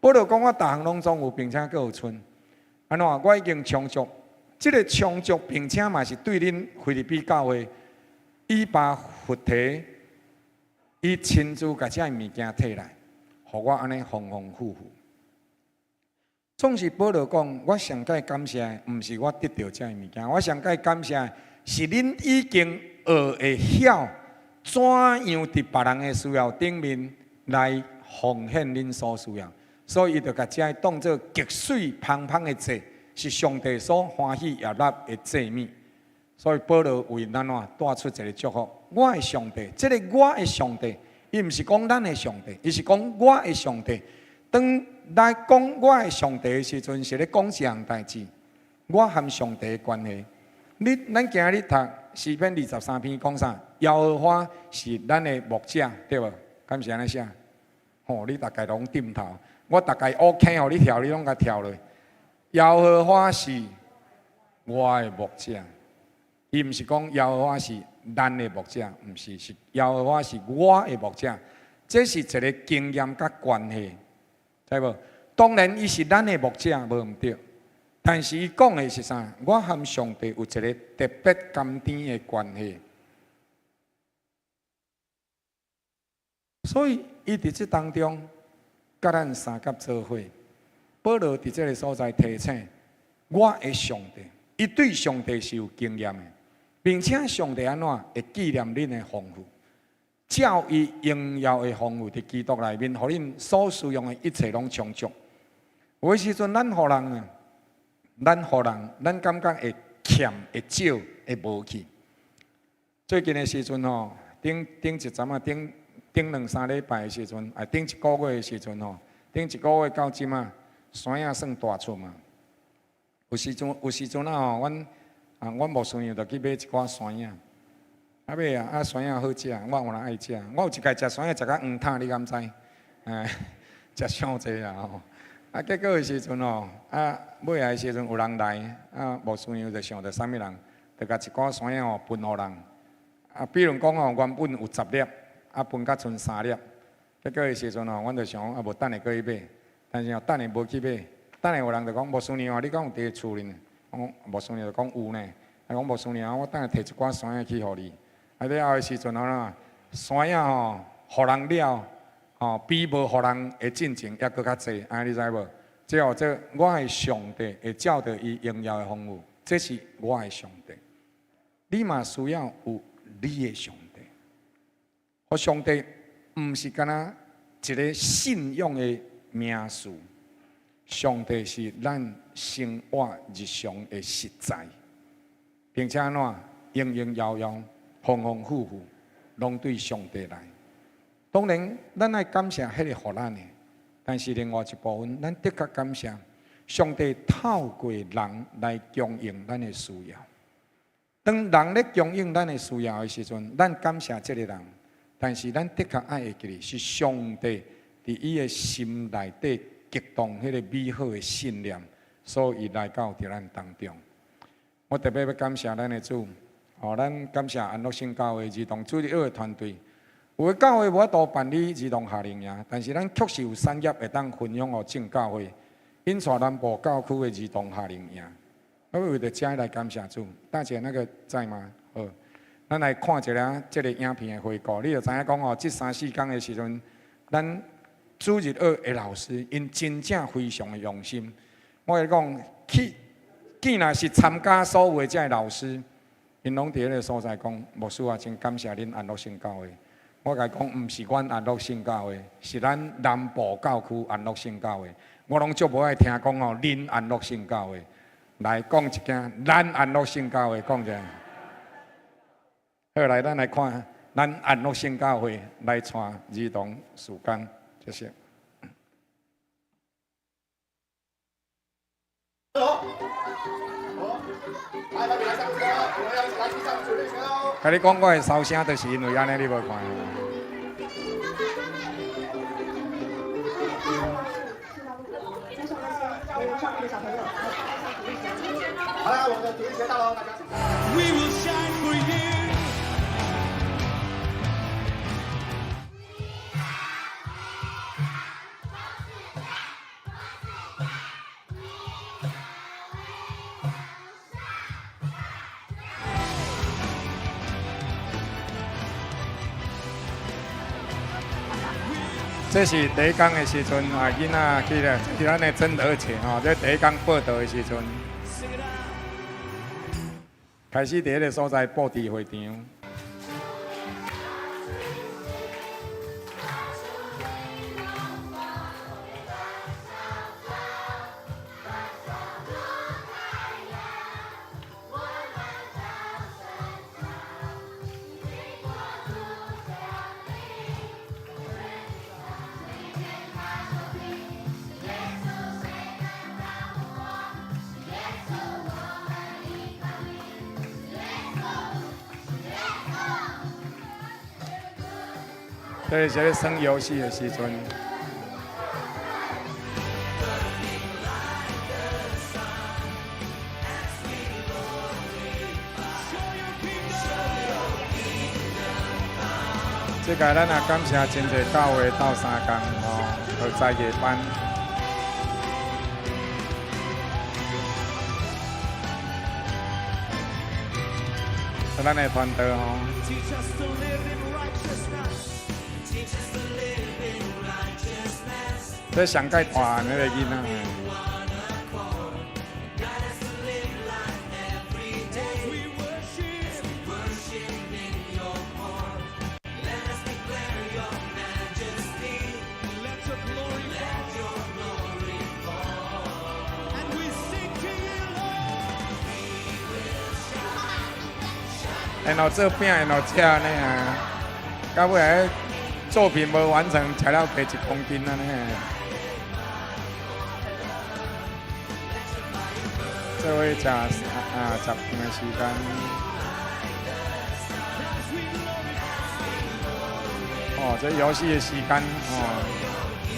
保羅講我逐項攏總有，並且閣有賰。按怎我已經充足，這个充足，並且嘛是對恁腓立比教會，以巴弗提，伊親自共這物件提來，予我按呢豐豐富富。總是保羅講，我上蓋感謝的，毋是我得著這物件，我上蓋感謝的是恁已經學會曉怎樣佇別人的需要頂面來奉獻恁所需要，所以伊就共這當做極媠芳芳的祭，是上帝所歡喜悅納的祭物。所以保羅為咱怎帶出一個祝福：我的上帝，這个我的上帝，伊毋是講咱的上帝，伊是講我的上帝。當來講我的上帝的時陣，是咧講一項代誌，我和上帝的關係。你咱今日讀詩篇23篇講啥？耶和華是咱的牧者，對無？敢是按呢寫？吼，你逐家攏點頭，我逐家 OK 予你跳，你攏共跳落。耶和華是我的牧者，伊毋是講耶和華是咱的牧者，毋是，是耶和華是我的牧者。這是一个經驗佮關係，知無？當然，伊是咱的牧者，無毋對。但是伊講的是啥？我和上帝有一个特別甘甜的關係，所以伊佇這當中，佮咱相佮做伙。保羅佇這个所在提醒我的上帝，伊對上帝是有經驗的，並且上帝按怎會紀念恁的豐富，照伊榮耀的豐富，佇基督內面，予恁所需用的一切攏充足。有的時陣，咱予人啊。咱予人，咱感覺會欠、會少、會無去。最近的時陣吼，頂頂一陣仔，頂頂兩三禮拜的時陣，啊，頂一个月的時陣吼，頂一个月到這馬，山仔算大出嘛。有時陣，有時陣啊吼，阮啊，阮牧師娘就去買一寡山仔，啊買啊，啊山仔好食，我有人愛食。我有一擺食山仔食甲黃塔，你敢知？哎，食傷濟啊吼！啊，結果的時陣吼，啊，尾仔的時陣有人來，啊，牧師娘就想著啥物人，就共一寡山仔吼分予人。啊，比如講吼，原本有10粒，啊，分甲賰三粒。結果的時陣吼，阮就想講，啊，無等下閣去買，但是吼，等下無去買，等下有人就講，牧師娘啊，你敢有佇厝裡呢？我講牧師娘就講有呢。伊講牧師娘，我等下提一寡山仔去予你。啊，了後的時陣吼，山仔吼，予人了。吼，比無予人的進前猶閣較濟，按呢你知無？這號做我的上帝會照著伊榮耀的豐富，這是我的上帝。你嘛需要有你的上帝。予上帝毋是干焦一个信仰的名詞，上帝是咱生活日常的實在，並且按怎榮榮耀耀、豐豐富富，攏對上帝來。當然，咱愛感謝彼个予咱的，但是另外一部分，咱的確感謝上帝透過人來供應咱的需要。當人咧供應咱的需要的時陣，咱感謝這个人，但是咱的確愛會記得是上帝佇伊的心內底激動彼个美好的信念，所以來到佇咱當中。我特別欲感謝咱的主，哦，咱感謝安樂聖教會兒童主日學的團隊。有的教會無法度辦理兒童夏令營，但是咱確實有產業會當分享予眾教會，𪜶帶南部教區的兒童夏令營。我為著這來感謝主。大姐那個在嗎？好，咱來看一下這个影片的回顧，你就知影講哦，這三四工的時陣，咱主日學的老師𪜶真正非常的用心。我共你講，去，既然是參加所有的這个老師，𪜶攏佇彼个所在講，牧師啊，真感謝恁安樂聖教會。我共伊講，毋是阮安樂聖教會，是咱南部教區安樂聖教會。我攏足無愛聽講吼，恁安樂聖教會來講一件，咱安樂聖教會講者。好，來，咱來看，咱安樂聖教會來帶兒童事工，謝謝。好，來，來，來上車，我們要一起來去上主日學嘍。共你講，我的哨聲就是因為按呢，你無看。好啦，我們的主日學到嘍，大家。 We will shine for you. 這是第一工的時陣啊，囡仔去咧，這是咱的曾德姐吼，這第一工報到的時陣，開始佇彼个所在布置會場。這是咧耍遊戲的時陣。這個咱也感謝真濟教會鬥相共吼，學才藝班。咱的團隊吼。這上蓋大漢那個囡仔。然後做餅，然後食按呢啊，到尾彼作品無完成，食了加1公斤按呢。做伙食啊，食飯的時間。哦，這遊戲的時間哦，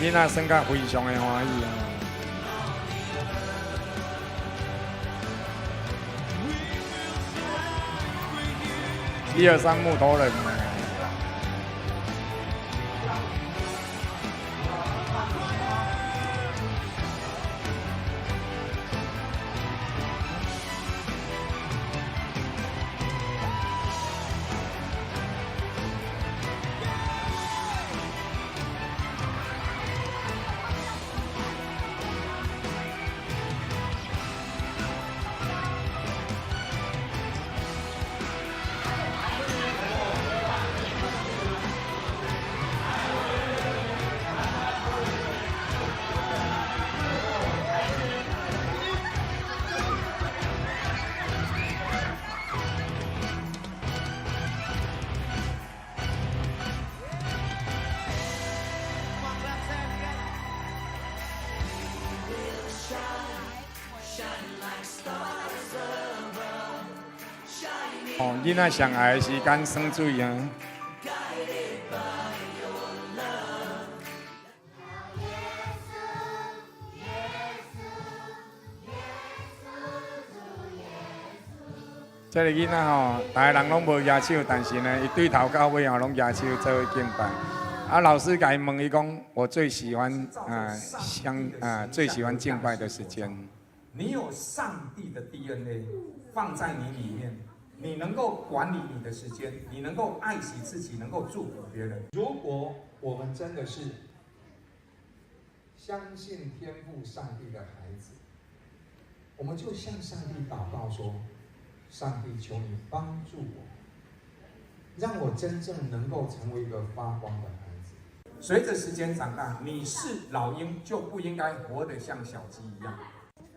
囡仔耍甲非常的歡喜啊。一二三木頭人。哦，囡仔上愛的時間耍水啊！這個囡仔吼，逐个人攏無舉手，但是呢，伊對頭到尾吼攏舉手做伙敬拜。啊，老師共伊問伊講，我最喜歡啊，相啊，最喜歡敬拜的時間。你有上帝的 DNA 放在你裡面，你能夠管理你的時間，你能夠愛惜自己，能夠祝福別人。如果我們真的是相信天父上帝的孩子，我們就向上帝禱告說：上帝，求你幫助我，讓我真正能夠成為一個發光的孩子。隨着時間長大，你是老鷹就不應該活得像小雞一樣。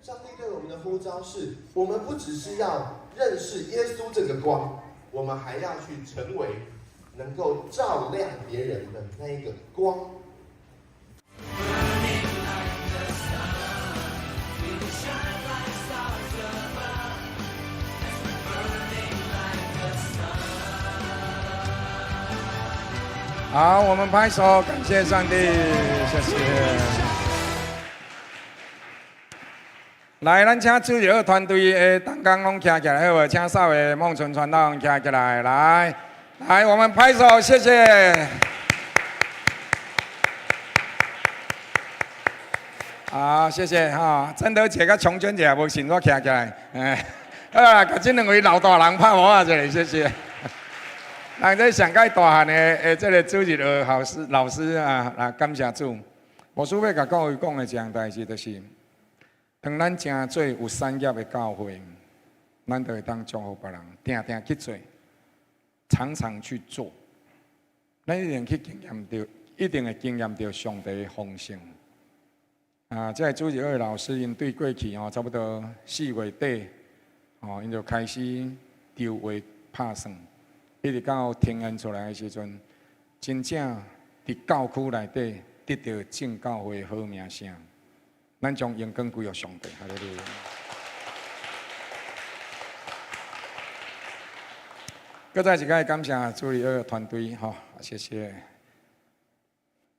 上帝對我們的呼召是，我們不只是要認識耶穌這個光，我們還要去成為能夠照亮別人的那一個光。好，我們拍手，感謝上帝，謝謝。來，咱請主日學團隊的同工攏徛起來，好無？請三位孟春傳道徛起來，來，來，我們拍手，謝謝。好，謝謝哈。曾德姐佮瓊娟姐無信我徛起來，哎，好啦，共這兩位老大人拍鼓仔一下，謝謝。人這上蓋大漢的的這個主日學老師老師啊，來感謝主。牧師欲共各位講的一項代誌，就是。當咱成做有產業的教會，咱就會當祝福別人，定定去做，常常去做，咱一定去經驗著，一定會經驗著上帝的豐盛。啊，這個主日學的老師，𪜶對過去吼，差不多4月底，吼，𪜶就開始籌劃拍算，一直到呈現出來的時陣，真正佇教區內底得著正教會的好名聲。咱將榮光歸予上帝，哈利路亞。閣再一擺感謝主日學團隊，吼，謝謝。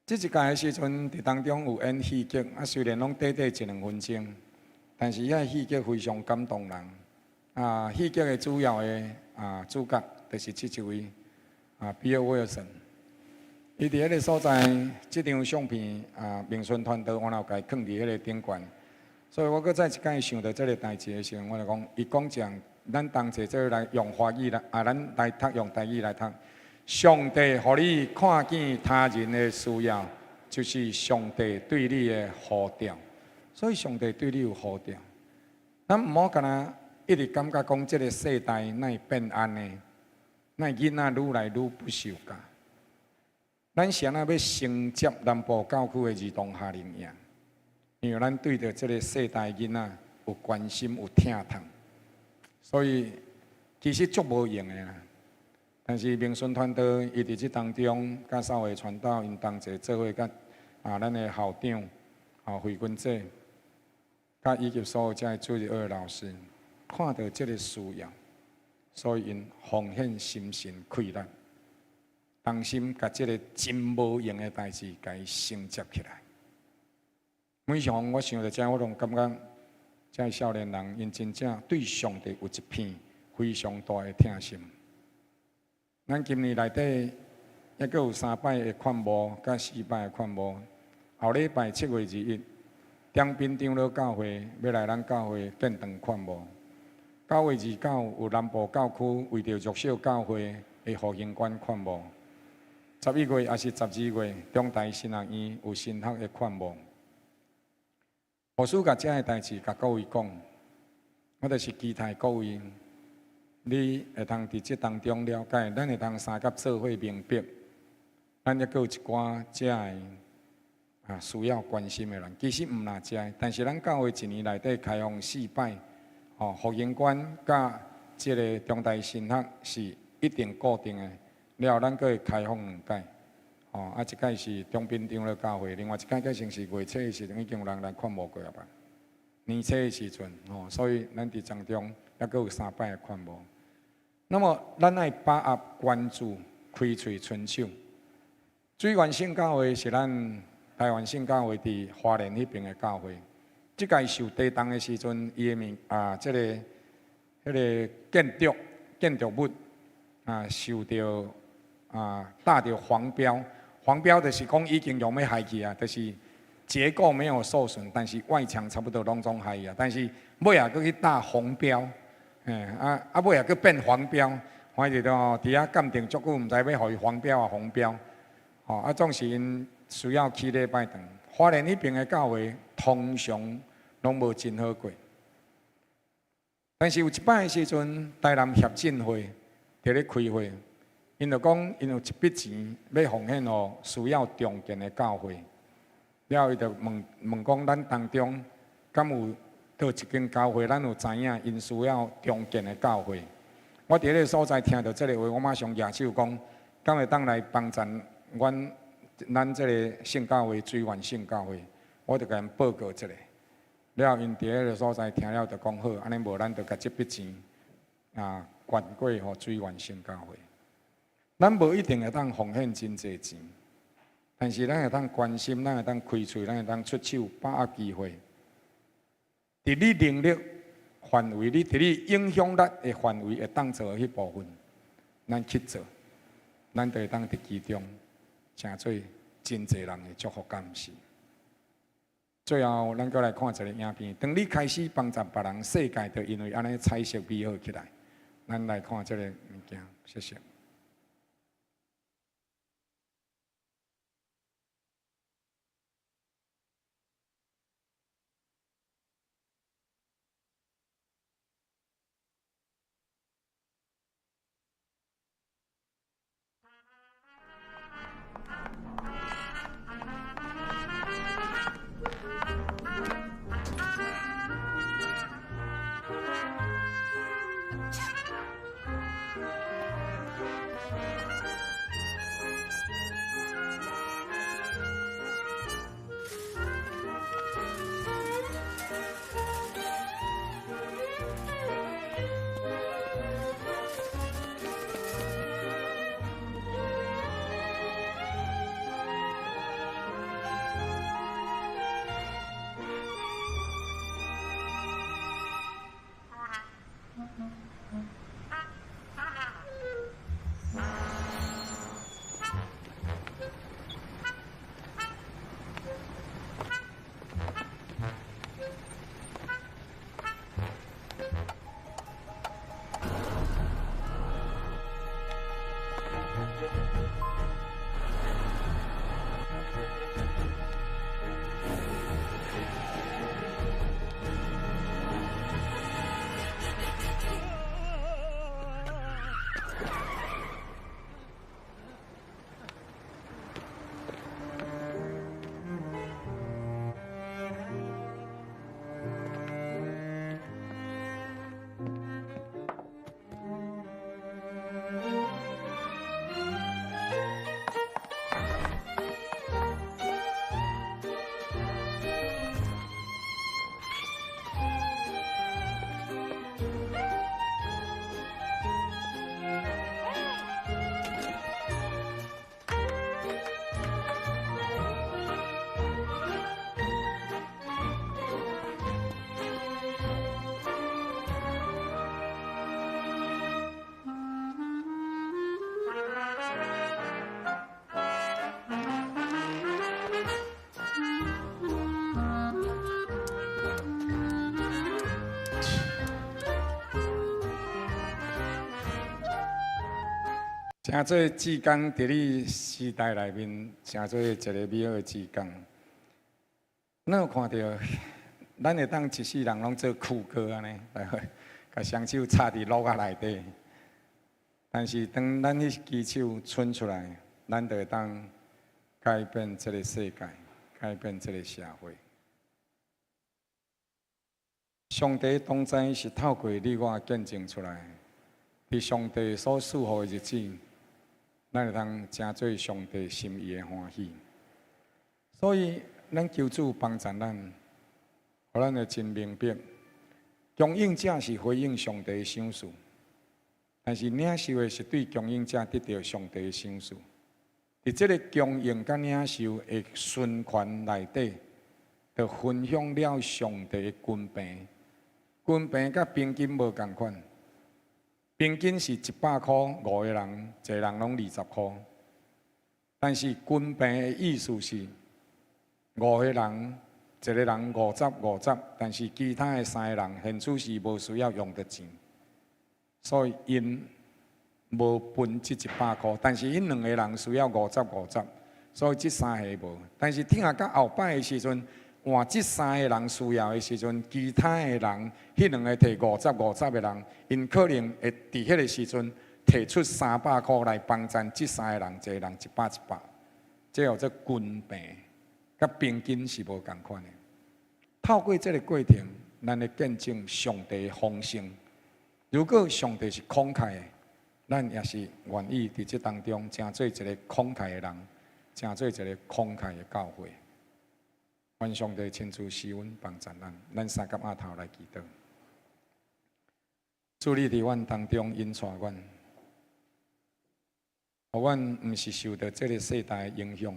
這一屆的時陣，佇當中有演戲劇，啊，雖然攏短短一兩分鐘，但是遐戲劇非常感動人。啊，戲劇的主要的主角就是這一位比爾威爾森。伊佇彼个所在，這張相片啊，明順傳道我有共伊囥佇彼个頂懸。所以我閣再一擺想著這个代誌的時陣，我就講，伊講講，咱同齊做來用華語來，啊，咱來讀用台語來讀。上帝予你看見他人的需要，就是上帝對你的呼召。所以上帝對你有呼召。咱毋好干焦一直感覺講這个世代哪會變按呢？哪會囡仔愈來愈不受教？咱是按怎欲承接南部教區的兒童夏令營？因為咱對著這个世代囡仔有關心、有疼痛，所以其實足無閒的啦。但是明順傳道伊佇這當中，佮三位傳道𪜶同齊做伙，佮咱的校長、惠君姐，佮以及所有遮的主日學老師，看著這个需要，所以𪜶奉獻心神氣力，同心共這个真無閒的代誌，共伊承接起來。每常我想著這，我攏感覺這少年人𪜶真正對上帝有一片非常大的疼心。咱今年內底猶閣有三擺的勸募，佮四擺的勸募。後禮拜7月21，中濱長老教會欲來咱教會建堂勸募。9月29有南部教區為著弱小教會的復興館勸募。11月抑是12月，中台神學院有神學的勸募。牧師共這个代誌共各位講，我就是期待各位，你會通佇這當中了解，咱會通相佮做伙明白，咱猶閣有一寡遮个需要關心的人，其實毋若遮，但是咱教會一年內底開放四擺，吼，福音館佮這个中台神學是一定固定的，了後咱閣會開放兩擺，吼，一擺是中濱長老教會，另外一擺改成是月初的時陣已經有人來勸募過啊吧，年初的時陣，吼，所以咱佇當中猶閣有三擺的勸募。那麼，咱愛把握關注，開喙伸手。水源聖教會是咱台灣聖教會佇花蓮彼邊的教會。這屆受地動的時陣，伊的物啊，這个、彼个建築物啊，受著打著黃標。黃標就是講已經用欲害去啊，就是結構沒有受損，但是外牆差不多攏總害啊。但是尾仔閣去打紅標。嘿，尾仔閣變黃標，反正吼，佇遐鑑定足久，毋知欲予伊黃標抑紅標，吼，總是𪜶需要起禮拜堂。花蓮彼邊的教會通常攏無真好過，但是有一擺的時陣，台南協進會佇咧開會，𪜶就講𪜶有一筆錢欲奉獻予需要重建的教會，了後伊就問問講咱當中敢有佗一間教會，咱有知影𪜶需要重建的教會。我佇彼个所在聽著這个話，我馬上舉手講，敢會當來幫贊咱這个聖教會水源聖教會？我就共𪜶報告一下。了後，𪜶佇彼个所在聽了就講好，按呢無咱就共這筆錢捐過予水源聖教會。咱無一定會當奉獻真濟錢，但是咱會當關心，咱會當開喙，咱會當出手，把握機會。佇你能力範圍，你佇你影響力的範圍會當做的彼部分，咱去做，咱就會當佇其中成做真濟人的祝福，敢毋是？最後，咱閣來看一个影片。當你開始幫助別人，世界就因為按呢彩色美好起來。咱來看這个物件，謝謝。成做志工，伫你时代内面，成做一个美好的志工。咱有看著，咱会当一世人攏做苦哥按呢，來共雙手插佇橐仔內底。但是當咱彼支手伸出來，咱就會當改變這個世界，改變這個社會。上帝同在是透過你我見證出來，佇上帝所賜予的日子，咱會當成做上帝心意的歡喜。所以，咱求主幫助咱，予咱會真明白，供應者是回應上帝的賞賜，但是領受的是對供應者得著上帝的賞賜。佇這个供應佮領受的循環內底，就分享了上帝的公平。公平佮平均無仝款。平均是100箍，五个人，一个人攏20箍。但是公平的意思是，五个人，一个人50五十，但是其他的三个人現此時無需要用著錢，所以𪜶無分這100箍。但是𪜶兩个人需要五十五十，所以這三个無。但是聽下到後擺的時陣，換這三个人需要的時陣，其他的人，彼兩个提五十五十的人，𪜶可能會佇彼个時陣提出300箍來幫贊這三个人，一个人100一百，這叫做公平，佮平均是無仝款的。透過這个過程，咱會見證上帝的豐盛。如果上帝是慷慨的，咱也是願意佇這當中成做一个慷慨的人，成做一个慷慨的教會。願上帝親自施恩幫助咱，咱三佮額頭來祈禱。主你佇阮當中引帶阮，予阮毋是受著這个世代的影響，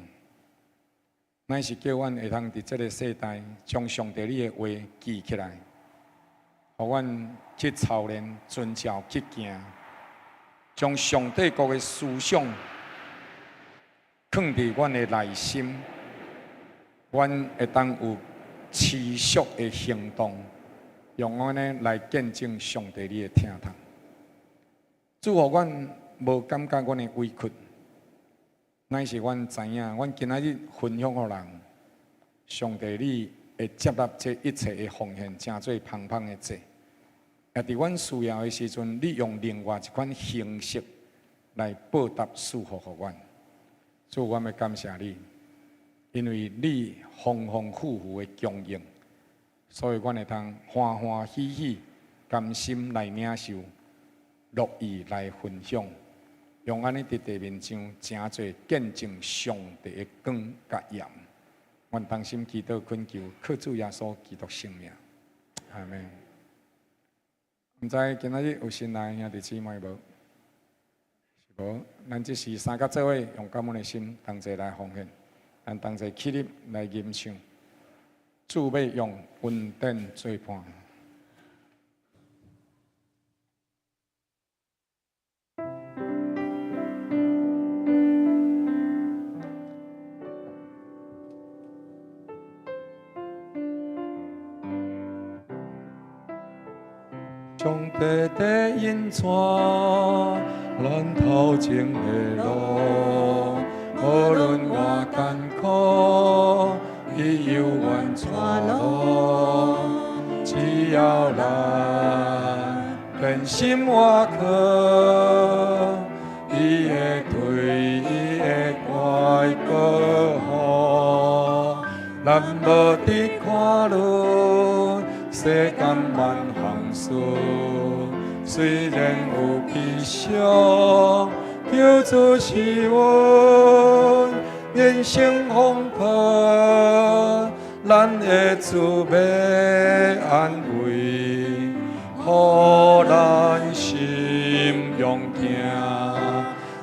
乃是叫阮會通佇這个世代將上帝你的話記起來，予阮去操練、遵照去行，將上帝國的思想囥佇阮的內心。阮會當有持續的行動，用按呢來見證上帝你的疼痛。主，予阮無感覺阮的委屈，乃是阮知影，阮今仔日分享予人，上帝你會接納這一切的奉獻，成做芳芳的祭。也佇阮需要的時陣，你用另外一款形式來報答賜福予阮。主，阮欲感謝你。因為你豐豐富富的供應，所以阮會通歡歡喜喜、甘心來領受，樂意來分享，用按呢佇地面上成做見證上帝的光佮鹽。阮同心祈禱懇求，靠主耶穌基督聖名，阿們。毋知今仔日有新來兄弟姊妹無？是無？咱這時三佮做伙，用感恩的心同齊來奉獻。咱同齊起立來吟唱，主欲用恩典做伴。上帝的引帶咱頭前的路，無論偌艱苦，伊猶原帶路。只要咱專心倚靠，伊會推，伊會乖保護。咱無佇看論世間萬項事，雖然有悲傷，求主賜阮人生風波，咱的主欲安慰，予咱心勇健。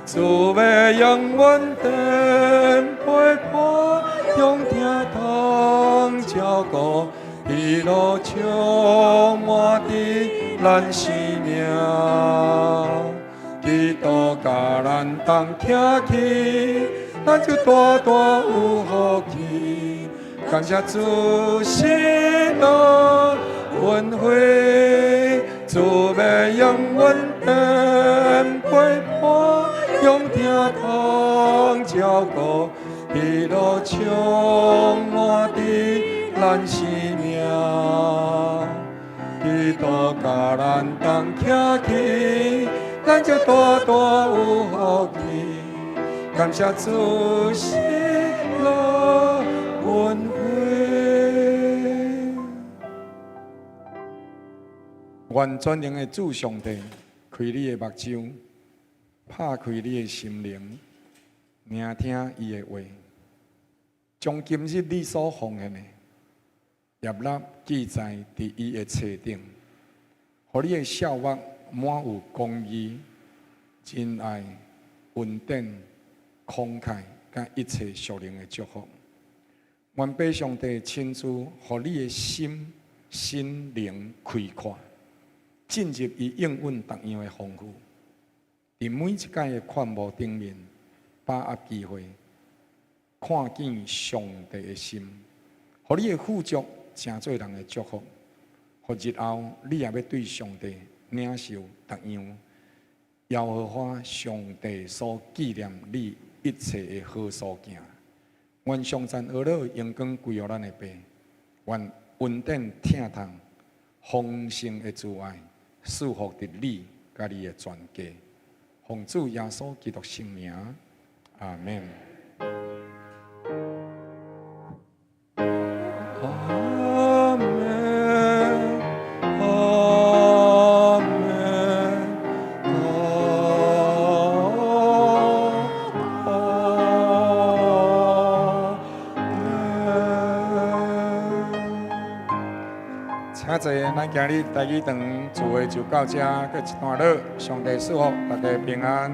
主欲永遠的陪伴，用疼痛照顧，喜樂充滿佇咱生命。基督佮咱同徛起，咱就大大有福氣。感謝主喜樂恩惠，主欲永遠的陪伴，用疼痛照顧，喜樂充滿佇咱生命。基督佮咱同徛起，咱就大大有福氣。感謝主喜樂恩惠。願全能的主上帝開你的目睭，拍開你的心靈，聆聽伊的話，將今日你所奉獻的，粒粒記載佇伊的冊頂，予你的笑目滿有公義、仁愛、恩典、慷慨，佮一切屬靈的祝福。願父上帝親自予你的心、心靈開闊，進入伊應允逐樣的豐富。佇每一擺的渴慕頂面，把握機會，看見上帝的心，予你的富足成做人的祝福。予日後你也欲對上帝領受逐樣耶和華上帝所紀念你一切的好所行。願頌讚呵咾榮光歸予咱的父，願恩典疼痛豐盛的慈愛賜福佇你佮你的全家。奉主耶穌基督聖名，阿門。阿門，阿門，阿門。請坐，咱今日台語堂聚會就到這，閣一段落。上帝賜福，大家平安。